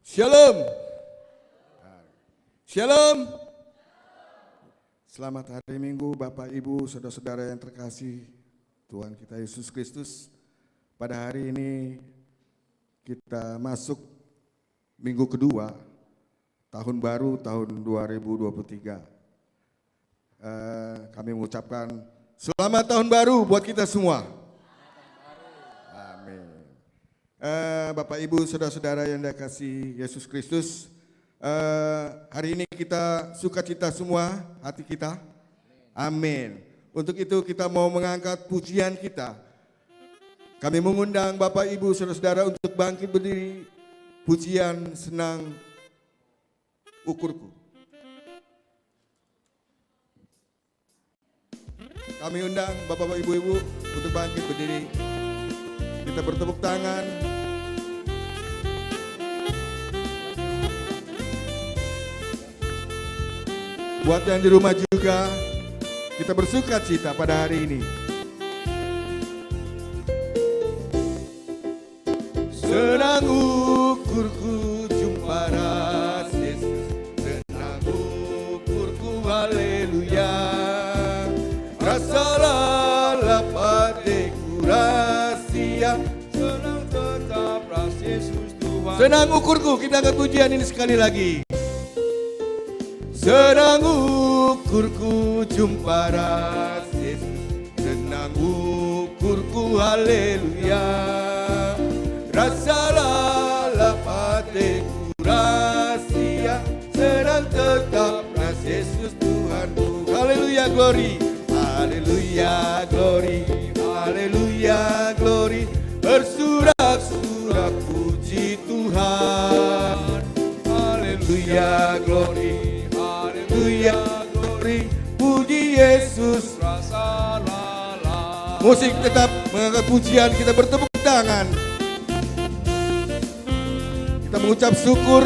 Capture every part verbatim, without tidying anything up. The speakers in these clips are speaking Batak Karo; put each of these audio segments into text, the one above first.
Shalom. Shalom. Selamat hari Minggu, Bapak, Ibu, saudara-saudara yang terkasih Tuhan kita Yesus Kristus. Pada hari ini kita masuk minggu kedua tahun baru, tahun dua ribu dua puluh tiga. Eh, kami mengucapkan selamat tahun baru buat kita semua. Amin. Eh, Bapak, Ibu, saudara-saudara yang dikasihi Yesus Kristus, eh, hari ini kita sukacita semua hati kita. Amin. Untuk itu kita mau mengangkat pujian kita. Kami mengundang Bapak, Ibu, saudara-saudara untuk bangkit berdiri. Pujian senang ukurku. Kami undang Bapak-bapak, Ibu-ibu untuk bangkit berdiri. Kita bertepuk tangan. Buat yang di rumah juga, kita bersuka cita pada hari ini. Senang ukurku jumpa ras Yesus, senang ukurku, haleluya. Rasa lalap ateku ras Ia, senang tetap ras Yesus Tuhan. Senang ukurku, kita angkat pujian ini sekali lagi. Senang ukurku jumpa ras Yesus, senang ukurku, haleluya. Rasa lalap ateku ras Ia, senang tetap ras Yesus Tuhanku. Haleluya, glory. Haleluya, glory. Haleluya, glory. Bersorak-sorak puji Tuhan. Haleluya, glory. Haleluya, glory. Puji Yesus. Musik tetap mengangkat pujian, kita bertepuk tangan. Kita mengucap syukur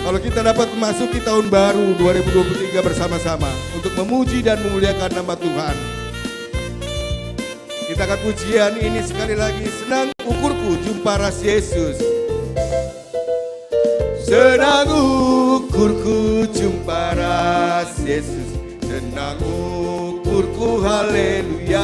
kalau kita dapat memasuki tahun baru dua ribu dua puluh tiga bersama-sama untuk memuji dan memuliakan nama Tuhan. Kita angkat pujian ini sekali lagi, senang ukurku jumpa ras Yesus. Senang ukurku jumpa ras Yesus, senang ukurku, haleluya.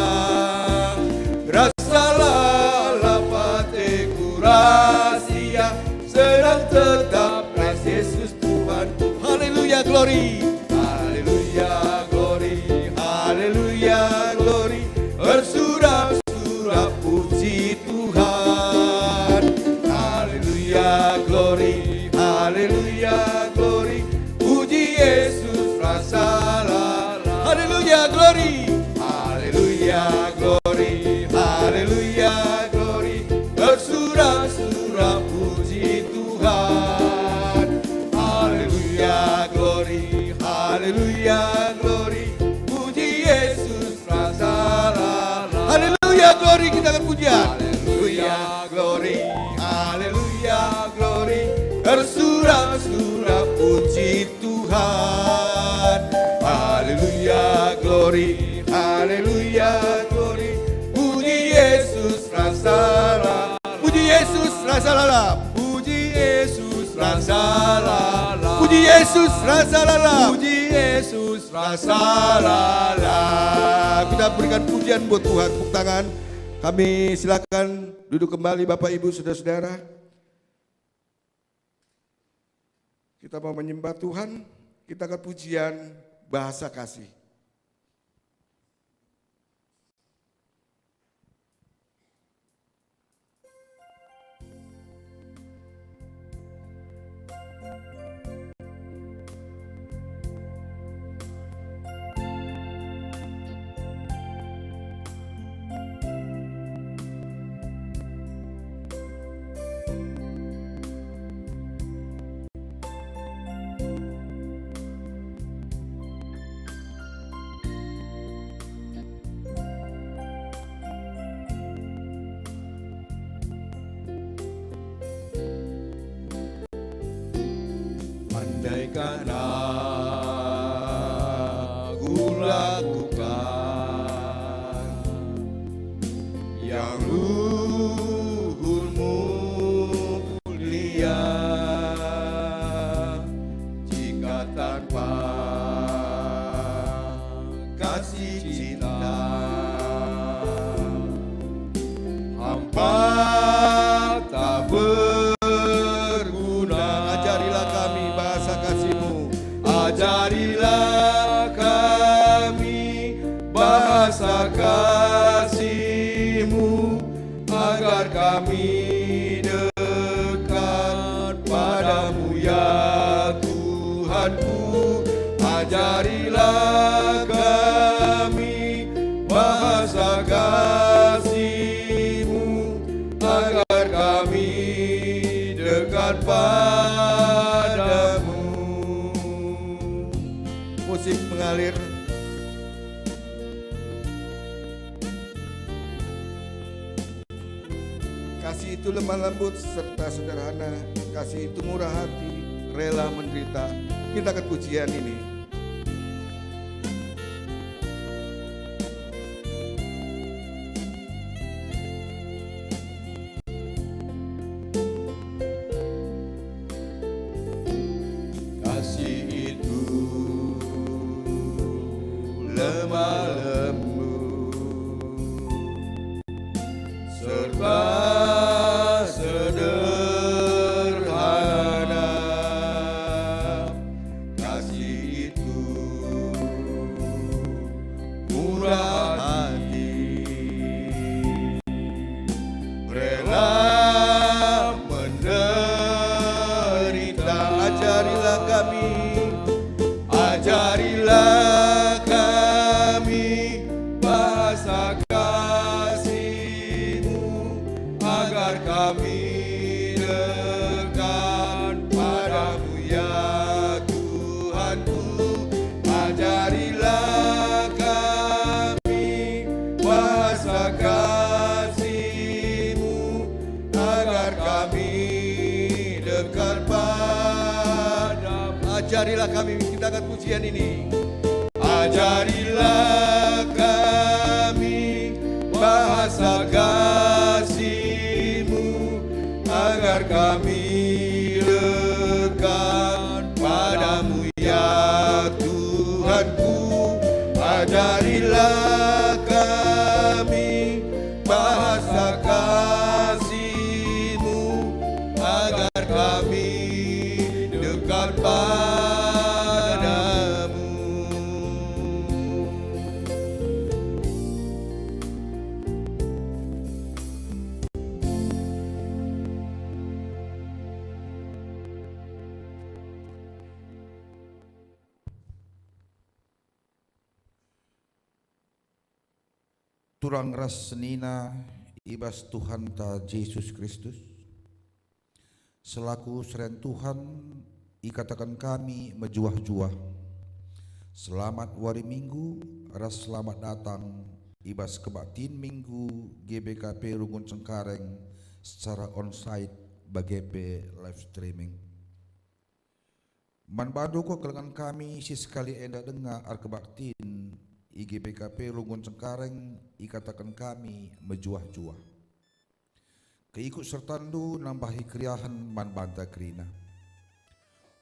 Rasa lalap ateku ras Ia, senang tetap ras Yesus Tuhanku. Haleluya, glory. Haleluya, glory. Haleluya, glory. Bersorak-sorak puji Tuhan. Haleluya, glory. Haleluya, glory. Puji Yesus rasa lalap. Haleluya, glory. Haleluya, glory. Haleluya, glory. Bersorak-sorak puji Tuhan. Haleluya, glory. Haleluya, glory. Puji Yesus rasa lalap. Haleluya, glory, kita angkat pujian. Haleluya, glory. Haleluya, glory. Bersorak-sorak puji Tuhan. Haleluya, glory. Haleluya, glory. Puji Yesus rasa lalap. Puji Yesus rasa lalap. Puji Yesus rasa lalap. Puji Yesus rasa lalap. Puji Yesus rasa lalap. Kita berikan pujian buat Tuhan. Tepuk tangan. Kami silakan duduk kembali, Bapak, Ibu, saudara-saudara. Kita mau menyembah Tuhan, kita angkat pujian bahasa kasih. Andaikan aku lakukan yang luhur mulia, Ajarilah kami bahasa kasih-Mu, agar kami dekat padamu, ya Tuhanku. Ajarilah kami bahasa kasih-Mu, agar kami dekat padamu. Musik mengalir. Kasih itu lemah lembut serta sederhana, kasih itu murah hati, rela menderita. Kita angkat pujian ini. Kasih itu lemah lembut serta sederhana, kasih itu murah hati, rela menderita. Ajarilah kami, ajarilah kami bahasa kasih-Mu, agar kami dekat padamu, ya Tuhanku. Ajarilah kami bahasa kasih-Mu, agar kami dekat padamu. Ajarilah kami, kita angkat pujian ini. Ajarilah kami bahasa kasih-Mu, agar kami dekat padamu, ya Tuhanku. Ajarilah kami bahasa kasih-Mu, agar kami dekat padamu. Turang ras senina i bas Tuhanta Jesus Kristus, selaku seren Tuhan, ikataken kami mejuah-juah, selamat wari Minggu ras selamat datang i bas kebaktin Minggu G B K P Runggun Cengkareng secara onsite bage pe live streaming. Man bandu kekelengen kami si sekali enda denga erkebaktin i G B K P Runggun Cengkareng, ikataken kami mejuah-juah. Keikut sertandu nambahi keriahen man banta kerina.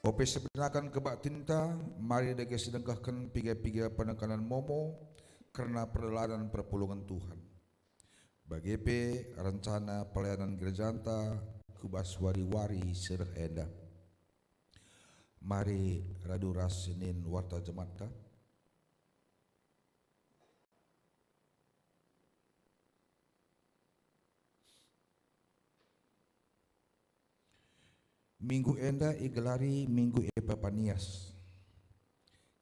Ope sebenaken kebaktinta, mari dage sidengkehken piga-piga penekanen momo kerna perdalanen perpulungen Tuhan. Bage pe rencana pelayanan gerejanta ku bas wari-wari si reh enda. Mari radu ras nin warta jematka. Minggu enda igelari Minggu Epipanias.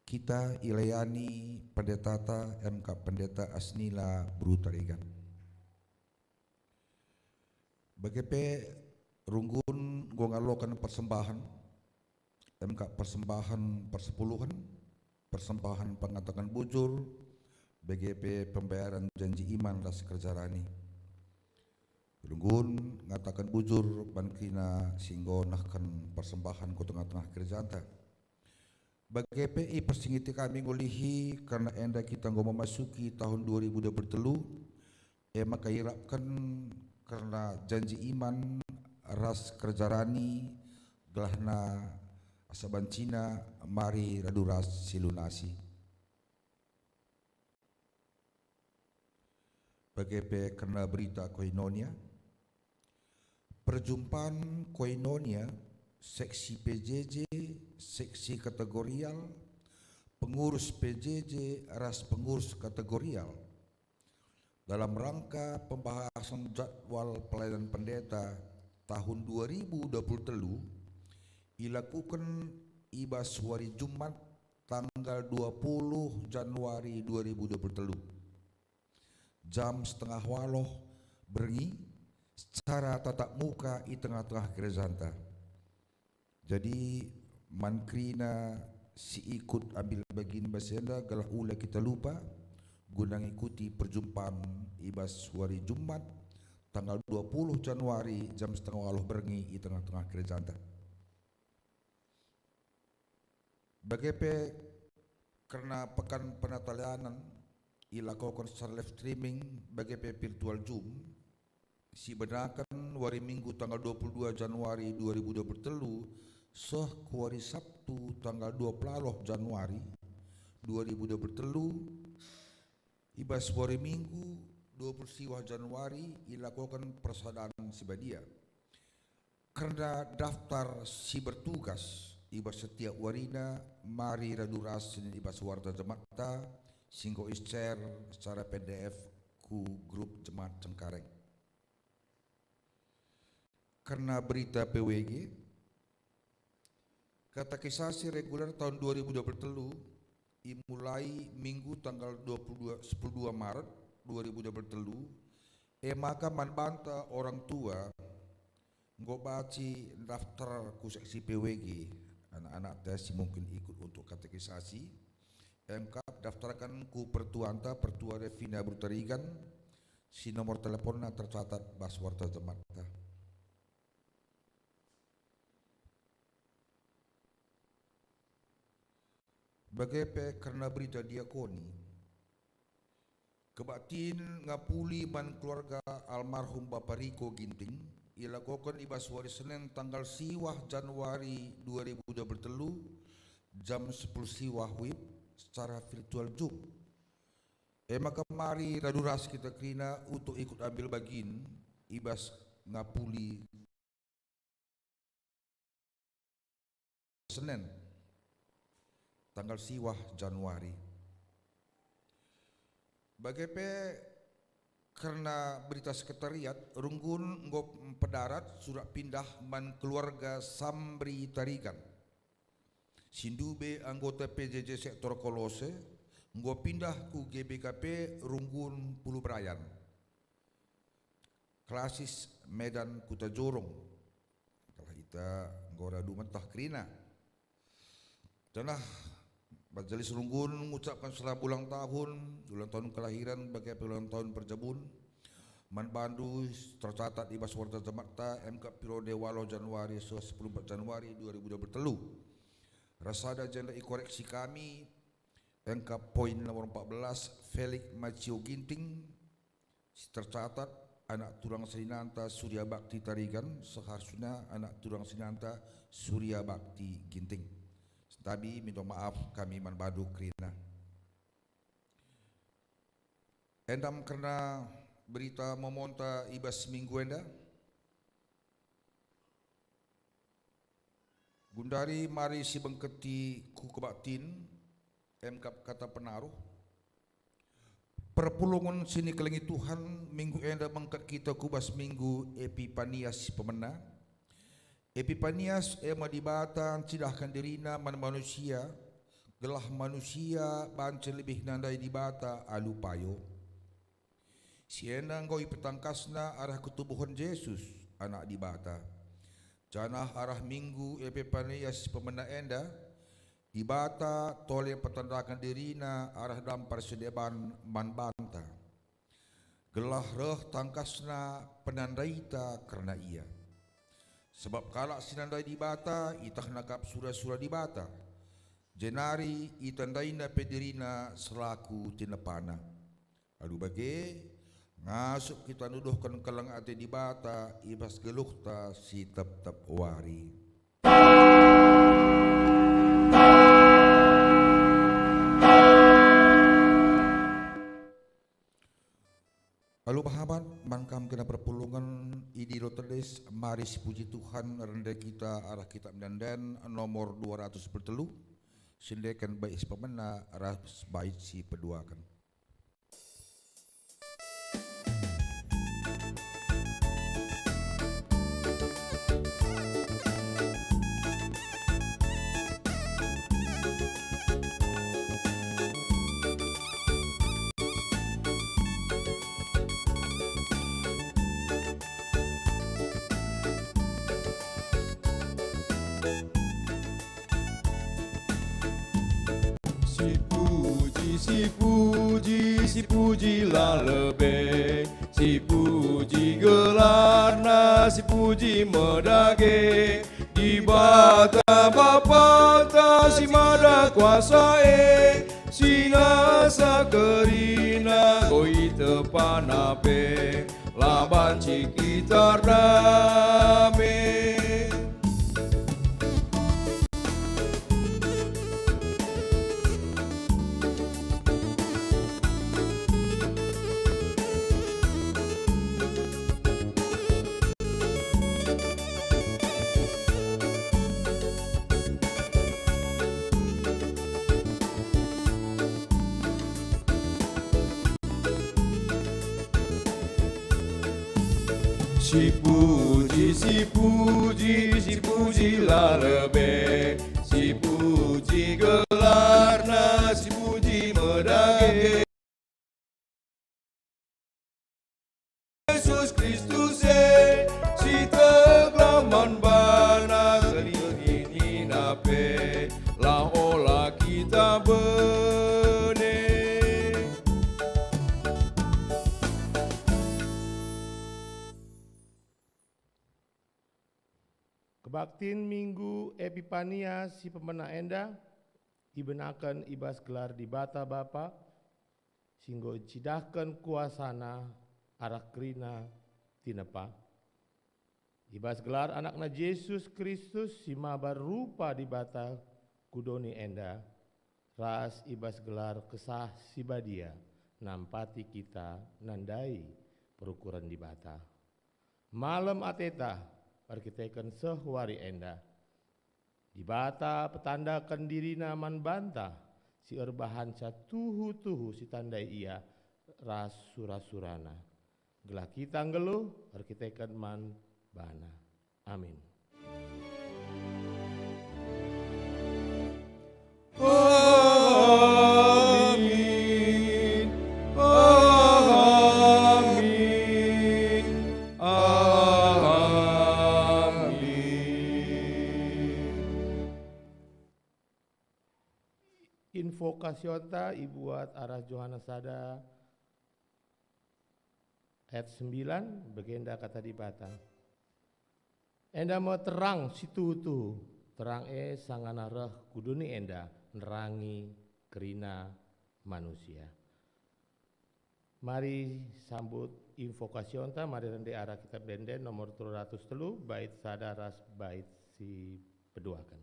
Kita ilayani pendetata, emka Pendeta Asnila Beru Tarigan. Bage pe runggun enggo ngaloken persembahen, emka persembahen persepuluhen, persembahen pengataken bujur, bage pe pembayaran janji iman ras kerja rani. Runggun ngataken bujur man kerina si enggo nehken persembahen ku tengah-tengah gerejanta. Bage pe ipersingeti kami ngulihi kerna enda kita enggo memasuki tahun dua ribu dua puluh telu, e maka iarapken kerna janji iman ras kerja rani, gelahna asa bancina mari radu ras silunasi. Bage pe kerna berita koinonia, perjumpan koinonia, seksi P J J, seksi kategorial, pengurus P J J ras pengurus kategorial dalam rangka pembahasan jadwal pelayanan pendeta tahun dua ribu dua puluh telu ilakuken i bas wari Jumat tanggal dua puluh Januari dua ribu dua puluh telu, jam setengah waloh berngi, secara tatap muka i tengah-tengah gerejanta. Jadi, man kerina si ikut ambil bagin bas enda gelah ula kita lupa guna ngikuti perjumpaan i bas wari Jumat tanggal dua puluh Januari jam setengah waloh berngi i tengah-tengah gerejanta. Bage pe kerna Pekan Penatalayanen ilakoken secara live streaming, bage pe virtual Zoom, si benaken wari Minggu tanggal dua puluh dua Januari dua ribu dua puluh telu seh ku wari Sabtu tanggal dua puluh Januari dua ribu dua puluh telu, i bas wari Minggu dua puluh siwah Januari ilakoken persadan si badia. Kerna daftar si bertugas i bas setiap warina mari radu ras senen i bas warta jematta si enggo i-share secara P D F ku grup Jemaat Cengkareng. Kerna berita P W G, Katekisasi reguler tahun dua ribu dua puluh telu imulai Minggu tanggal dua puluh dua, sepuluh dua Maret dua ribu dua puluh telu, e maka man banta orang tua enggo banci ndaftar ku seksi P W G, anak-anak tes si mungkin ikut untuk katekisasi, emkap daftarken ku pertuanta, Pertua Revina Butarigan, si nomor teleponna tercatat bas warta jematta. Bage pe kerna berita diakoni. Kebaktin ngapuli man keluarga almarhum Bapa Riko Ginting ilakoken i bas wari Senen tanggal siwah Januari dua ribu dua puluh telu, jam sepuluh siwah wib secara virtual Zoom. E maka mari radu ras kita kerina untuk ikut ambil bagin i bas ngapuli Senen, tanggal siwah Januari. Bage pe kerna berita sekretariat, runggun enggo mpedarat surat pindah man keluarga Sambri Tarigan, si ndube anggota P J J sektor Kolose, enggo pindah ku G B K P Runggun Pulu Berayan, Klasis, Medan, Kuta Jorong. Telah ita enggo radu mentah kerina. Janah majelis runggun ngucapken selamat ulang tahun, ulang tahun kelahiran, bage pe ulang tahun perjabun, man bandu tercatat i bas warta jematta, emkap periode waloh Januari seh sepuluh empat Januari dua ribu dua puluh telu. Ras sada jenda ikoreksi kami, emkap poin nomor empat belas, Felix Macio Ginting, si tercatat anak turang seninanta Surya Bakti Tarigan, seharusna anak turang seninanta Surya Bakti Ginting. Sentabi minta maaf kami man bandu kerina. Enda me kerna berita momonta i bas minggu enda. Gundari mari sibengketi ku kebaktin, emkap kata penaruh. Perpulungen si nikelengi Tuhan, minggu enda bengket kita ku bas minggu Epipanias si pemena. Epipanias e me Dibata ncidahken diriNa man manusia, gelah manusia banci lebih nandai Dibata alu payo. Si enda enggo ipetangkasNa arah ketubuhen Jesus, Anak Dibata. Janah arah minggu Epipanias si pemena enda, Dibata tole petandaken diriNa arah dampar si deban man banta, gelah reh tangkasNa penandaita kerna Ia. Sabap kalak si nandai Dibata ietehna kap sura-sura Dibata, jenari itandaina pe dirina selaku tinepaNa. Alu bage, ngasup kita nuduhken keleng ate Dibata i bas geluhta si tep-tep wari. Alu pahamat, man kam kena perpulungen i Dilo Tedis, mari sipuji Tuhan, rende kita arah Kitab Ende-enden nomor dua ratus sepuluh telu, Si ndeken bait si pemena ras bait si peduaken. Sipuji, sipuji, sipuji la lebe, sipuji gelarna, sipuji me dage. Dibata Bapata si mada kuasa e, si nasa kerina enggo itepana pe. La banci kita erdame. Sipuji, sipuji, sipuji la lebe, sipuji gelarna, sipuji me dage. Jesus Kristus e, si teglah man baNa, kerininna pe la ola kita bene. Kebaktin Minggu Epipania si pemena enda ibenaken i bas gelar Dibata Bapa, si enggo icidahken kuasaNa arah kerina tinepa. I bas gelar AnakNa Jesus Kristus si maba rupa Dibata ku doni enda, ras i bas gelar Kesah Si Badia nampati kita nandai perukuren Dibata. Malem ateta erkiteken seh wari enda. Dibata petandaken diriNa man banta si erbahanca tuhu-tuhu si tandai Ia ras sura-suraNa, gelah kita nggeluh erkiteken man baNa. Amin. Amin. Amin. Amin. Invokasionta ibuat arah Johanes sada ayat sembilan, bagenda kata Dibata. Enda me terang si tuhu-tuhu, terang e sangana reh ku doni enda nerangi kerina manusia. Mari sambut invokasionta, mari rende arah Kitab Ende-enden nomor telu ratus telu, bait sada ras bait si peduaken.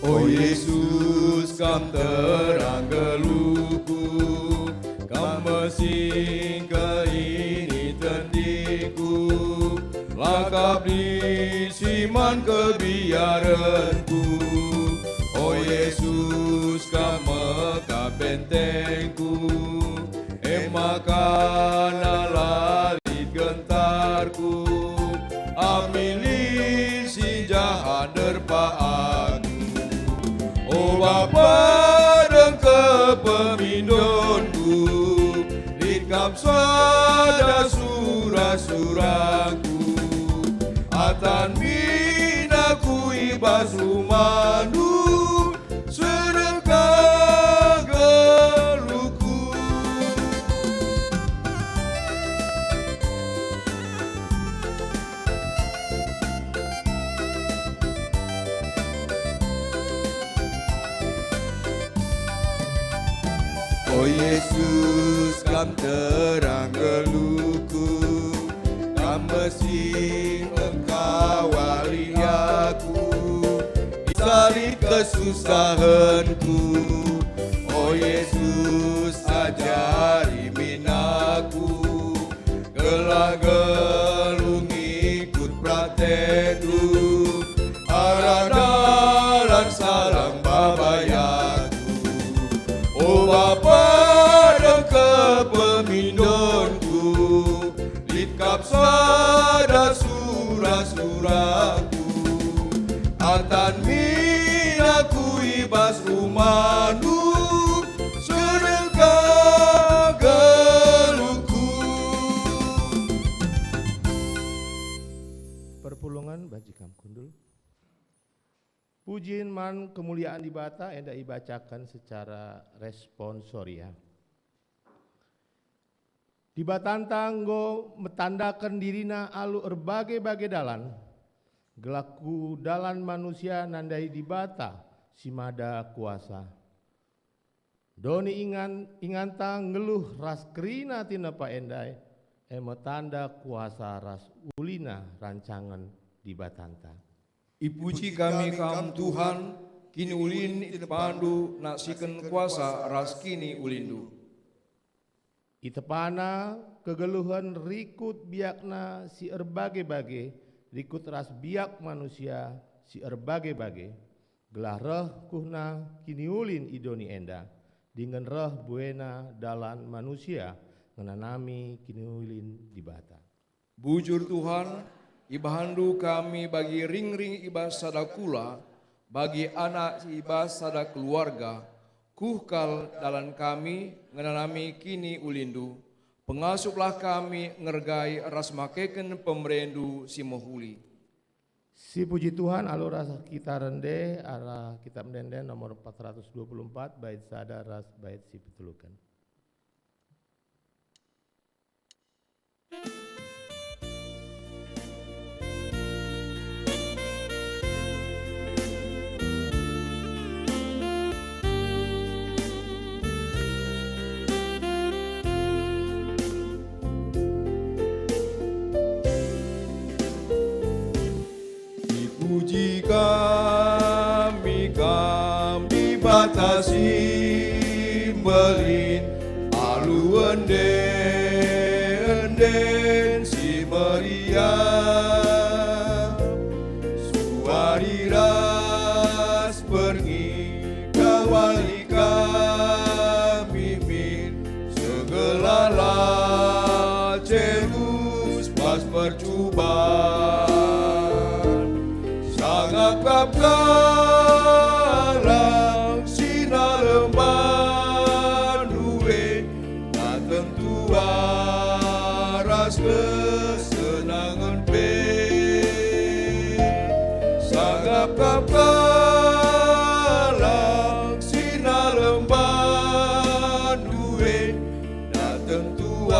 O Yesus, Kam terang geluhku, Kam mersing keniniten diriku, lakap lit si man kebiarenku. O Yesus, Kam me kap bentengku, e maka la lit gentarku, amin lit si jahat nerpa aku. O Bapa, dengke pemindonku, lit Kam sada sura-suraku. Atan min aku i bas rumahNdu, sedekah geluhku. O O Yesus, Kam terang geluhku, Kam bersih engkawali aku, di salib kesusahenku. O Yesus, ajari min aku, gelah geluh ngikut peratenNdu, arah dalan salam babai aku. O Bapa, dengke pemindonku, lit kap sada sura-suraku. Atan min aku i bas rumahNdu, seneng ka geluhku. Perpulungen, banci kam kundul. Pujin man kemuliaan Dibata enda ibacaken secara responsoria. Dibatanta enggo metandaken diriNa alu erbage-bage dalan, gelah ku dalan manusia nandahi Dibata si mada kuasa. Doni ingan, inganta nggeluh ras kerina tinepa enda, e me tanda kuasa ras ulina rancangen Dibatanta. Ipuji kami Kam, Tuhan, kiniulin itepanNdu naksiken kuasa ras kiniulinNdu. ItepaNa kegeluhen rikut biakNa si erbage-bage, rikut ras biak manusia si erbage-bage, gelah reh kuhna kiniulin i doni enda, dingen reh buena dalan manusia ngenanami kiniulin Dibata. Bujur Tuhan, ibahanNdu kami bagi ringring i bas sada kula, bagi anak i bas sada keluarga, kuh kal dalan kami ngenanami kiniulinNdu. Pengasuplah kami ngergai ras makeken pemereNdu si mehuli. Sipuji Tuhan, alu ras kita rende arah Kitab Ende-enden nomor empat ratus dua puluh empat, bait sada ras bait si peteluken. Dipuji kami Kam, Dibata si mbelin, alu ende-enden si meriah. Suari ras berngi kawali kami min, segelah la Lasarus pas percuban. Sangap kap kalak si nalem bandu e, na tentu ras kesenangen pe. Sangap kap kalak si nalem bandu e, na tentu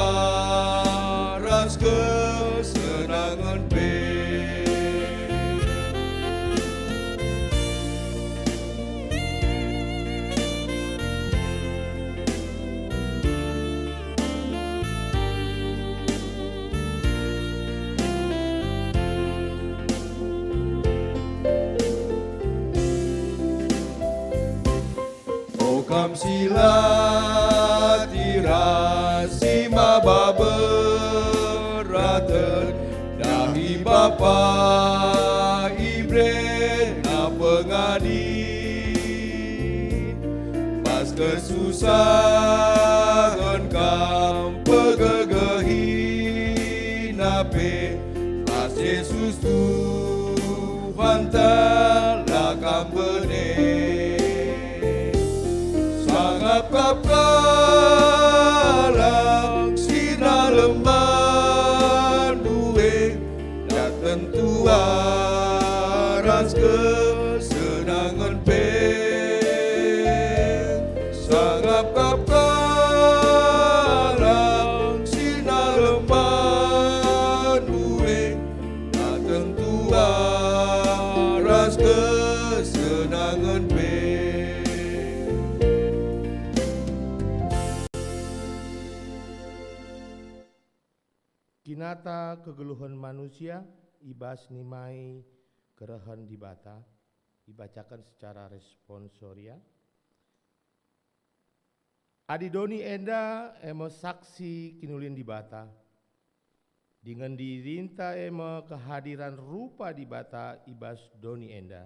ras kesenangen pe. O Kam si latih ras si maba beraten, dahi Bapa iberena pengadi. Pas kesusahen Kam pegegehina pe, ras Jesus Tuhanta la Kam bene. Sangap kap kalak si nalem bandu e, na tentu ras kesenangen pe. Sangap kap kalak si nalem bandu e, na tentu ras Kinata kegeluhen manusia i bas nimai kerehen Dibata, ibacaken secara responsoria. Adi doni enda e me saksi kiniulin Dibata, dingen dirinta e me kehadiran rupa Dibata i bas doni enda.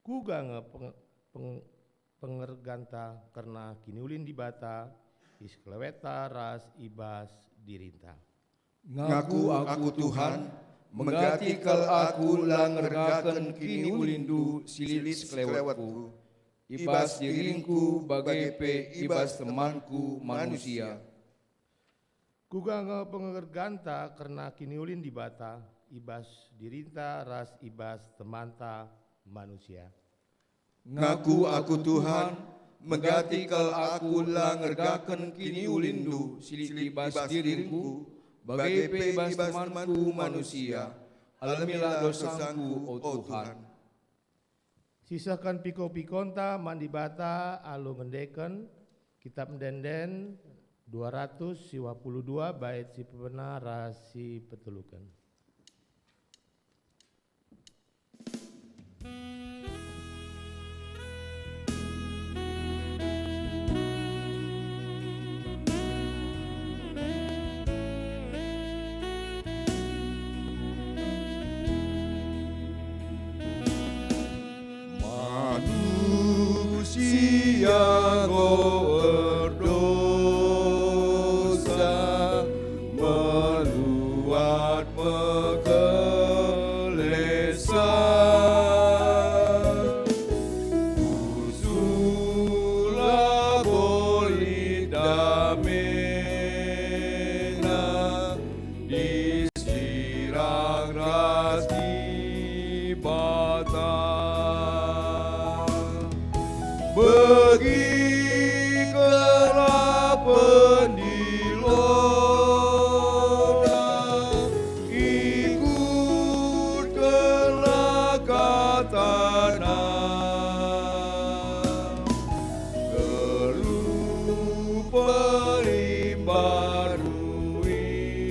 Kuga nge peng-, peng-, pengerganta kerna kiniulin Dibata i sekelewetta ras i bas dirinta? Ngaku aku, Tuhan, menggati kal aku la ngergaken kiniulinNdu si lit sekelewetku, i bas diringku bage pe i bas temanku manusia. Kuga nge pengerganta kerna kiniulin Dibata i bas dirinta ras i bas temanta manusia? Ngaku aku, Tuhan, megati kal aku la ngergaken kiniulinNdu si lit i bas diringku, bage pe i bas temanku manusia. Alemilah dosangku, o Tuhan. Sisehken piko-pikonta man Dibata alu ngendeken Kitap Ende-enden dua ratus siwah puluh dua, bait si pepena ras si peteluken. Manusia enggo erdosa, meluat mekelesa. Tusu labo lit damena di sirang ras Dibata. Begi kerapen dilona, ikutkenlah katana. Geluh pelimbar ruina,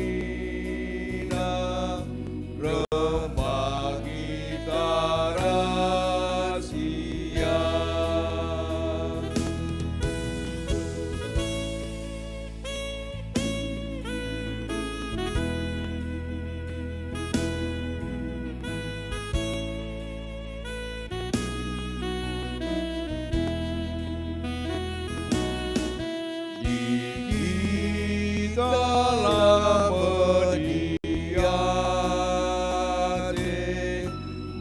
rembak kita ras ia. Di kita la medi ate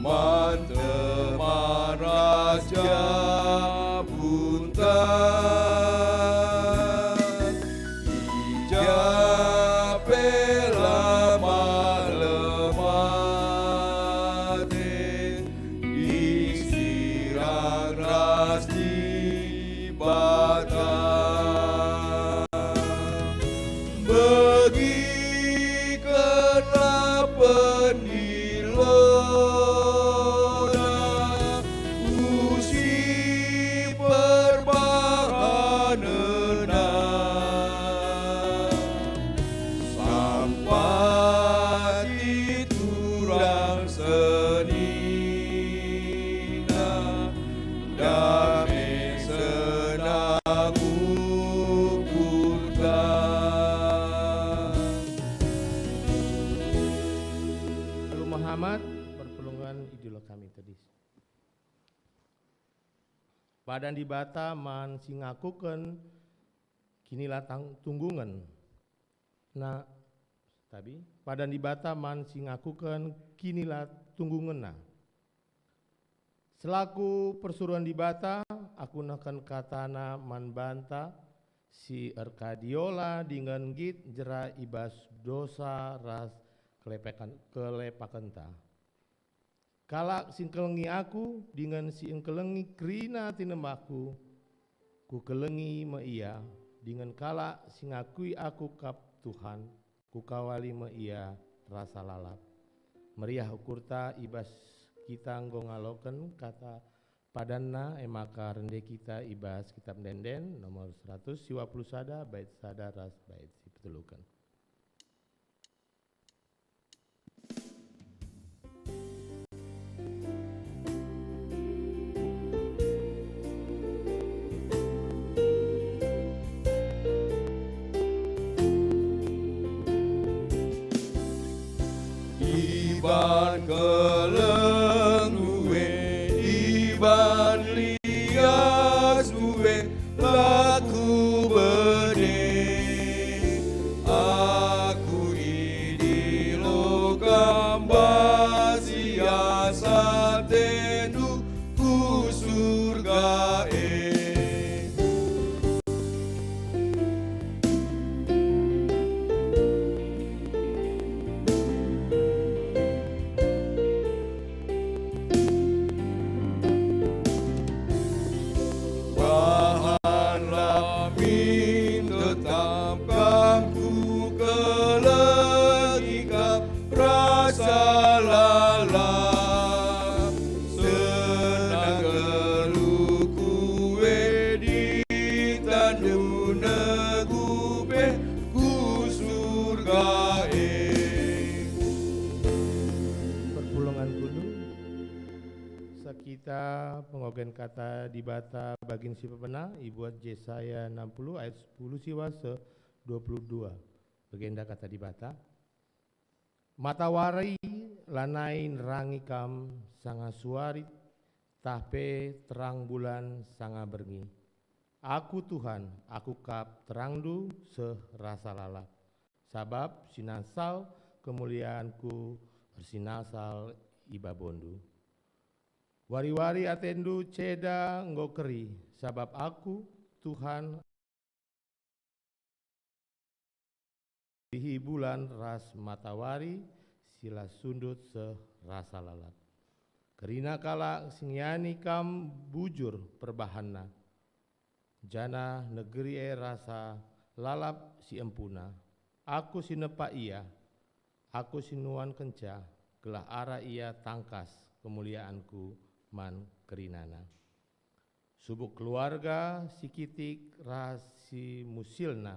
man teman ras jabunta. I ja pe la malem ate, isi rang ras Dibata. Begi kerapen dilona, usi perbahanenna. Sampati turang senina, dame senang ukurta. Alu mehamat, perpulungen idilo kami tedis. Padan Dibata man si ngakuken kinilatang-, tunggungenNa. Tabi, padan Dibata man si ngakuken kinilatunggungenNa. Selaku persuruhen Dibata, aku nehken kataNa man banta si erkadiola dingen nggit jera i bas dosa ras kelepaken-, kelepakenta. Kalak si engkelengi aku dingen si engkelengi kerina tinembahku, kukelengi me ia, dingen kalak si ngakui aku kap Tuhan, kukawali me ia rasa lalap. Meriah ukurta i bas kita enggo ngaloken kata padanNa, e maka rende kita i bas Kitap Ende-enden nomor seratus siwah puluh sada, bait sada ras bait si peteluken. Ban kelengndu e, iban liasndu e, la kubene. Aku idilo kam bas i bas atendu ku Surga e. Bahanlah min tetap kam kukeleng ikap rasa lalap. Senang geluhku e di tandu negu pe ku Surga e. Perpulungen kundul, sekita pengogen kata Dibata bagin si pepena ibuat Jesaya enam puluh ayat sepuluh siwah seh dua puluh dua. Bagenda kata Dibata. Matawari lanai nerangi kam sanga suari, tah pe terang bulan sanga berngi. Aku Tuhan, Aku kap terangndu seh rasa lalap, sabap sinasal kemulianKu ersinasal i babondu. Wari-wari atendu ceda enggo keri, sabap Aku, Tuhan, Dihi bulan ras matawari si la sundut seh rasa lalap. Kerina kalak si ngiani kam bujur perbahanna, janah negeri e rasa lalap si empuna. Aku si nepa ia, Aku si nuankenca, gelah arah ia tangkas kemulianKu man kerinana. Subuk keluarga si kitik ras si musilna,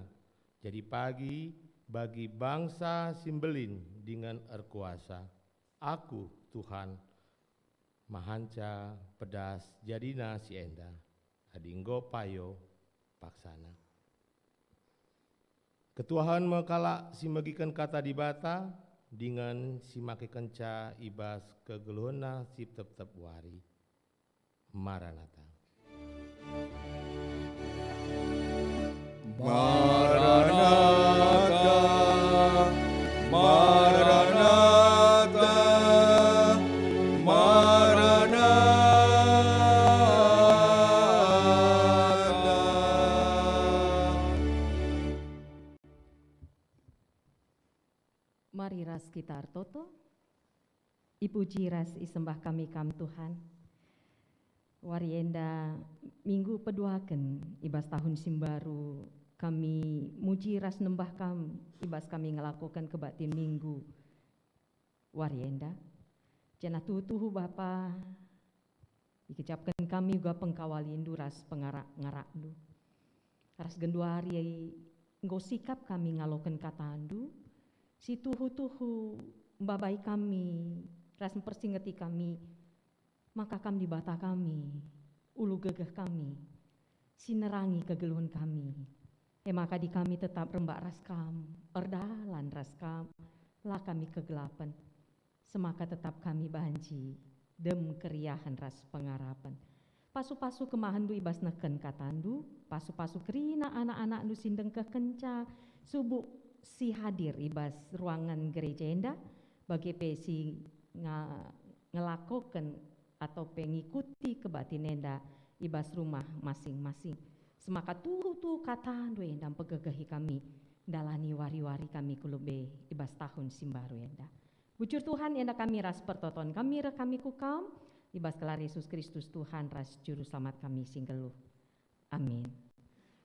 jadi pagi bagi bangsa si mbelin dingen erkuasa. Aku, Tuhan, mahanca pedas jadina si enda, adi enggo payo paksana. Ketuahen me kalak si megiken kata Dibata, dingen si makekenca i bas kegeluhenna si tep-tep wari. Maranatha. Maranatha, Maranatha, Maranatha. Mari ras kita ertoto. Ipuji ras isembah kami Kam, Tuhan. Wari enda minggu peduaken i bas tahun si mbaru, kami muji ras nembah Kam i bas kami ngelakoken kebaktin minggu wari enda. Janah tuhu-tuhu Bapa, ikecapken kami uga pengkawalindu ras pengarak-ngarakndu. Ras genduari enggo sikap kami ngaloken katandu, si tuhu-tuhu mbabai kami ras mpersingeti kami, maka Kam Dibata kami, ulu gegeh kami, si nerangi kegeluhen kami. E maka adi kami tetap rembak ras Kam, erdalan ras Kam, la kami kegelapen. Semaka tetap kami banci dem keriahen ras pengarapen. Pasu-pasu kemahenNdu i bas nehken katanNdu, pasu-pasu kerina anak-anakNdu si ndengkehkenca subuk si hadir i bas ruangen gereja enda, bage pe si nga-, ngelakoken atau pe ngikuti kebaktin enda i bas rumah masing-masing. Semaka tuhu-tuhu katanNdu enda mpegegehi kami, ndalani wari-wari kami ku lebe i bas tahun si mbaru enda. Bujur Tuhan, enda kami ras pertoton kami reh kami ku Kam, i bas gelar Yesus Kristus Tuhan ras Juru Selamat kami si nggeluh. Amin.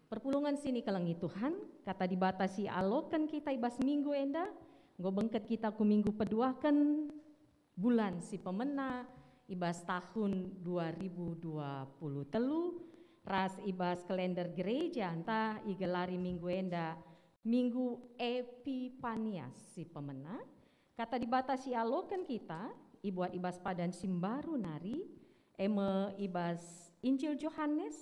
Perpulungen si nikelengi Tuhan, kata Dibata si aloken kita i bas minggu enda, enggo bengket kita ku minggu peduaken bulan si pemena i bas tahun dua ribu dua puluh telu, ras i bas kalender gereja ntah igelari minggu enda Minggu Epipanias si pemena. Kata Dibata si aloken kita ibuat i bas padan si mbaru nari, e me i bas Injil Johanes,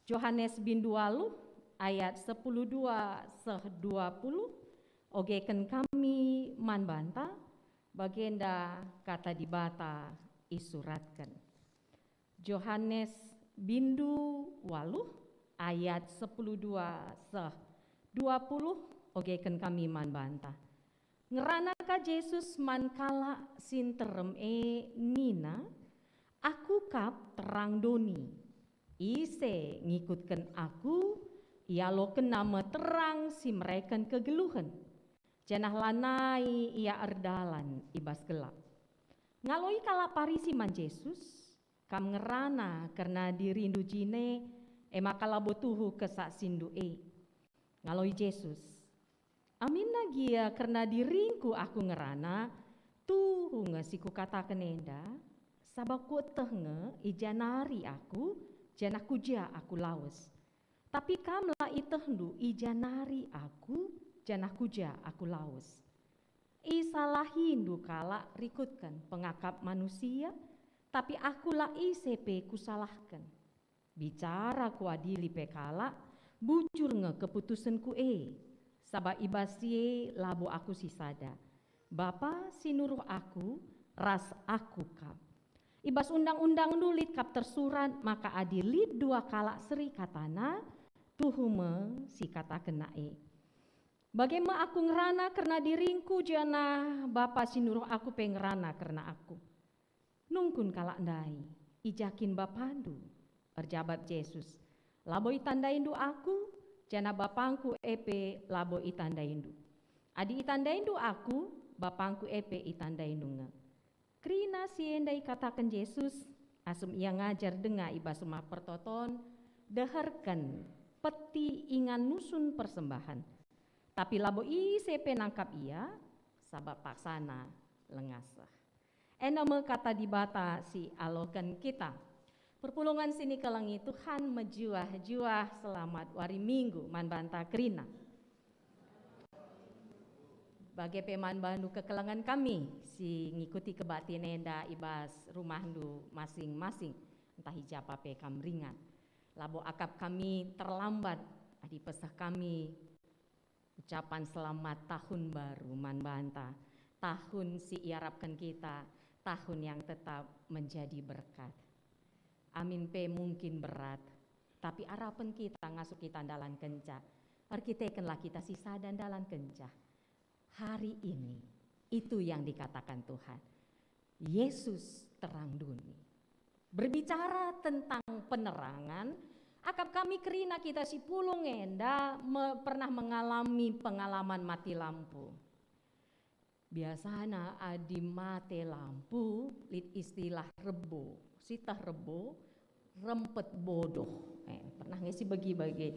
Johanes bindu waluh ayat sepuluh dua seh dua puluh, ogeken kami man banta, Bagenda kata Dibata isuratken. Johanes bindu waluh ayat sepuluh dua seh dua puluh ogeken kami man banta. Ngerana ka Jesus man kalak si nterem e nina, "Aku kap terang doni. Ise ngikutken Aku, ialokenna me terang si mereken kegeluhen, janah lanai ia erdalan i bas gelap." Ngaloi kalak Parisi man Jesus, "Kam ngerana kerna dirindu jine, e maka labo tuhu kesaksindu e." Ngaloi Jesus, "Aminna gia kerna diringKu Aku ngerana, tuhu nge si Kukataken enda, sabap Kueteh nge i ja nari Aku, janah ku ja Aku lawes. Tapi kam la ietehndu i ja nari Aku, janah ku ja Aku lawes. Isalahindu kalak rikutken pengakap manusia, tapi Aku la ise pe Kusalahken. Bicara Kuadili pe kalak, bujur nge keputusenKu e, sabap i bas si e labo Aku sisada. Bapa si nuruh Aku, ras Aku kap. I bas Undang-undangndu lit kap tersurat maka adi lit dua kalak seri katana, tuhu me si katakenna e. Bage me Aku ngerana kerna diringKu, janah Bapa si nuruh Aku pe ngerana kerna Aku." Nungkun kalak ndai, "I ja kin BapaNdu?" Erjabap Jesus, "Labo itandaindu Aku, janah BapangKu e pe labo itandaindu. Adi itandaindu Aku, BapangKu e pe itandaindu nge." Kerina si enda ikataken Jesus, asum Ia ngajar denga i bas Rumah Pertoton, deherken peti ingan nusun persembahen. Tapi labo ise pe nangkap Ia, sabap paksana langa seh. Enda me kata Dibata si aloken kita. Perpulungen si nikelengi Tuhan, mejuah-juah selamat wari Minggu man banta kerina. Bage pe man bandu kekelengen kami si ngikuti kebaktin enda i bas rumahndu masing-masing, ntah i japa pe kam ringan. Labo akap kami terlambat adi peseh kami ucapan selamat tahun baru man banta, tahun si iarapken kita, tahun yang tetap menjadi berkat. Amin pe mungkin berat, tapi arapen kita ngasup kita ndalankenca. Erkitekenlah kita sisada ndalankenca. Hari ini, itu yang dikatakan Tuhan. Yesus terang doni. Berbicara tentang penerangan, akap kami kerina kita si pulung enda me-, pernah mengalami pengalaman mati lampu. Biasana adi mate lampu, lit istilah rebo. Siteh rebo, rempet bodoh. Eh, pernah nge si bagi-bagi?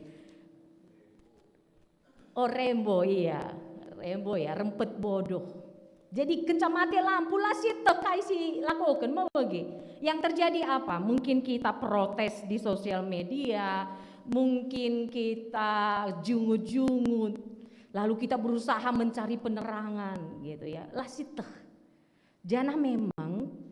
Oh, rembo, iya. Rembo ya, rempet bodoh. Jadi kenca mate lampu la siteh kai si lakoken, me bage. Yang terjadi apa? Mungkin kita protes di sosial media, mungkin kita jungut-jungut, lalu kita berusaha mencari penerangan, gitu ya. La siteh. Janah memang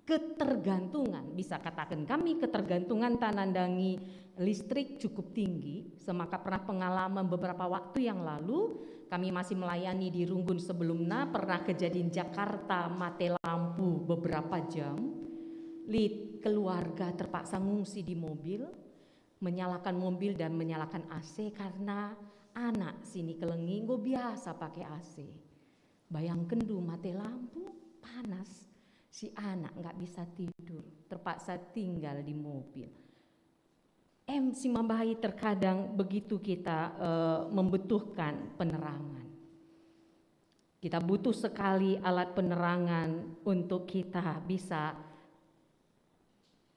ketergantungan, bisa kataken kami, ketergantunganta nandangi listrik cukup tinggi, semaka pernah pengalaman beberapa waktu yang lalu, kami masih melayani di Runggun sebelumna, pernah kejadian Jakarta mate lampu beberapa jam, lit keluarga terpaksa ngungsi di mobil, menyalakan mobil dan menyalakan A C karena anak si nikelengi enggo biasa pake A C. Bayangkenndu mate lampu, panas, si anak nggak bisa tidur, terpaksa tinggal di mobil. Em, si mambahi terkadang begitu kita, eh, membutuhkan penerangan. Kita butuh sekali alat penerangan untuk kita bisa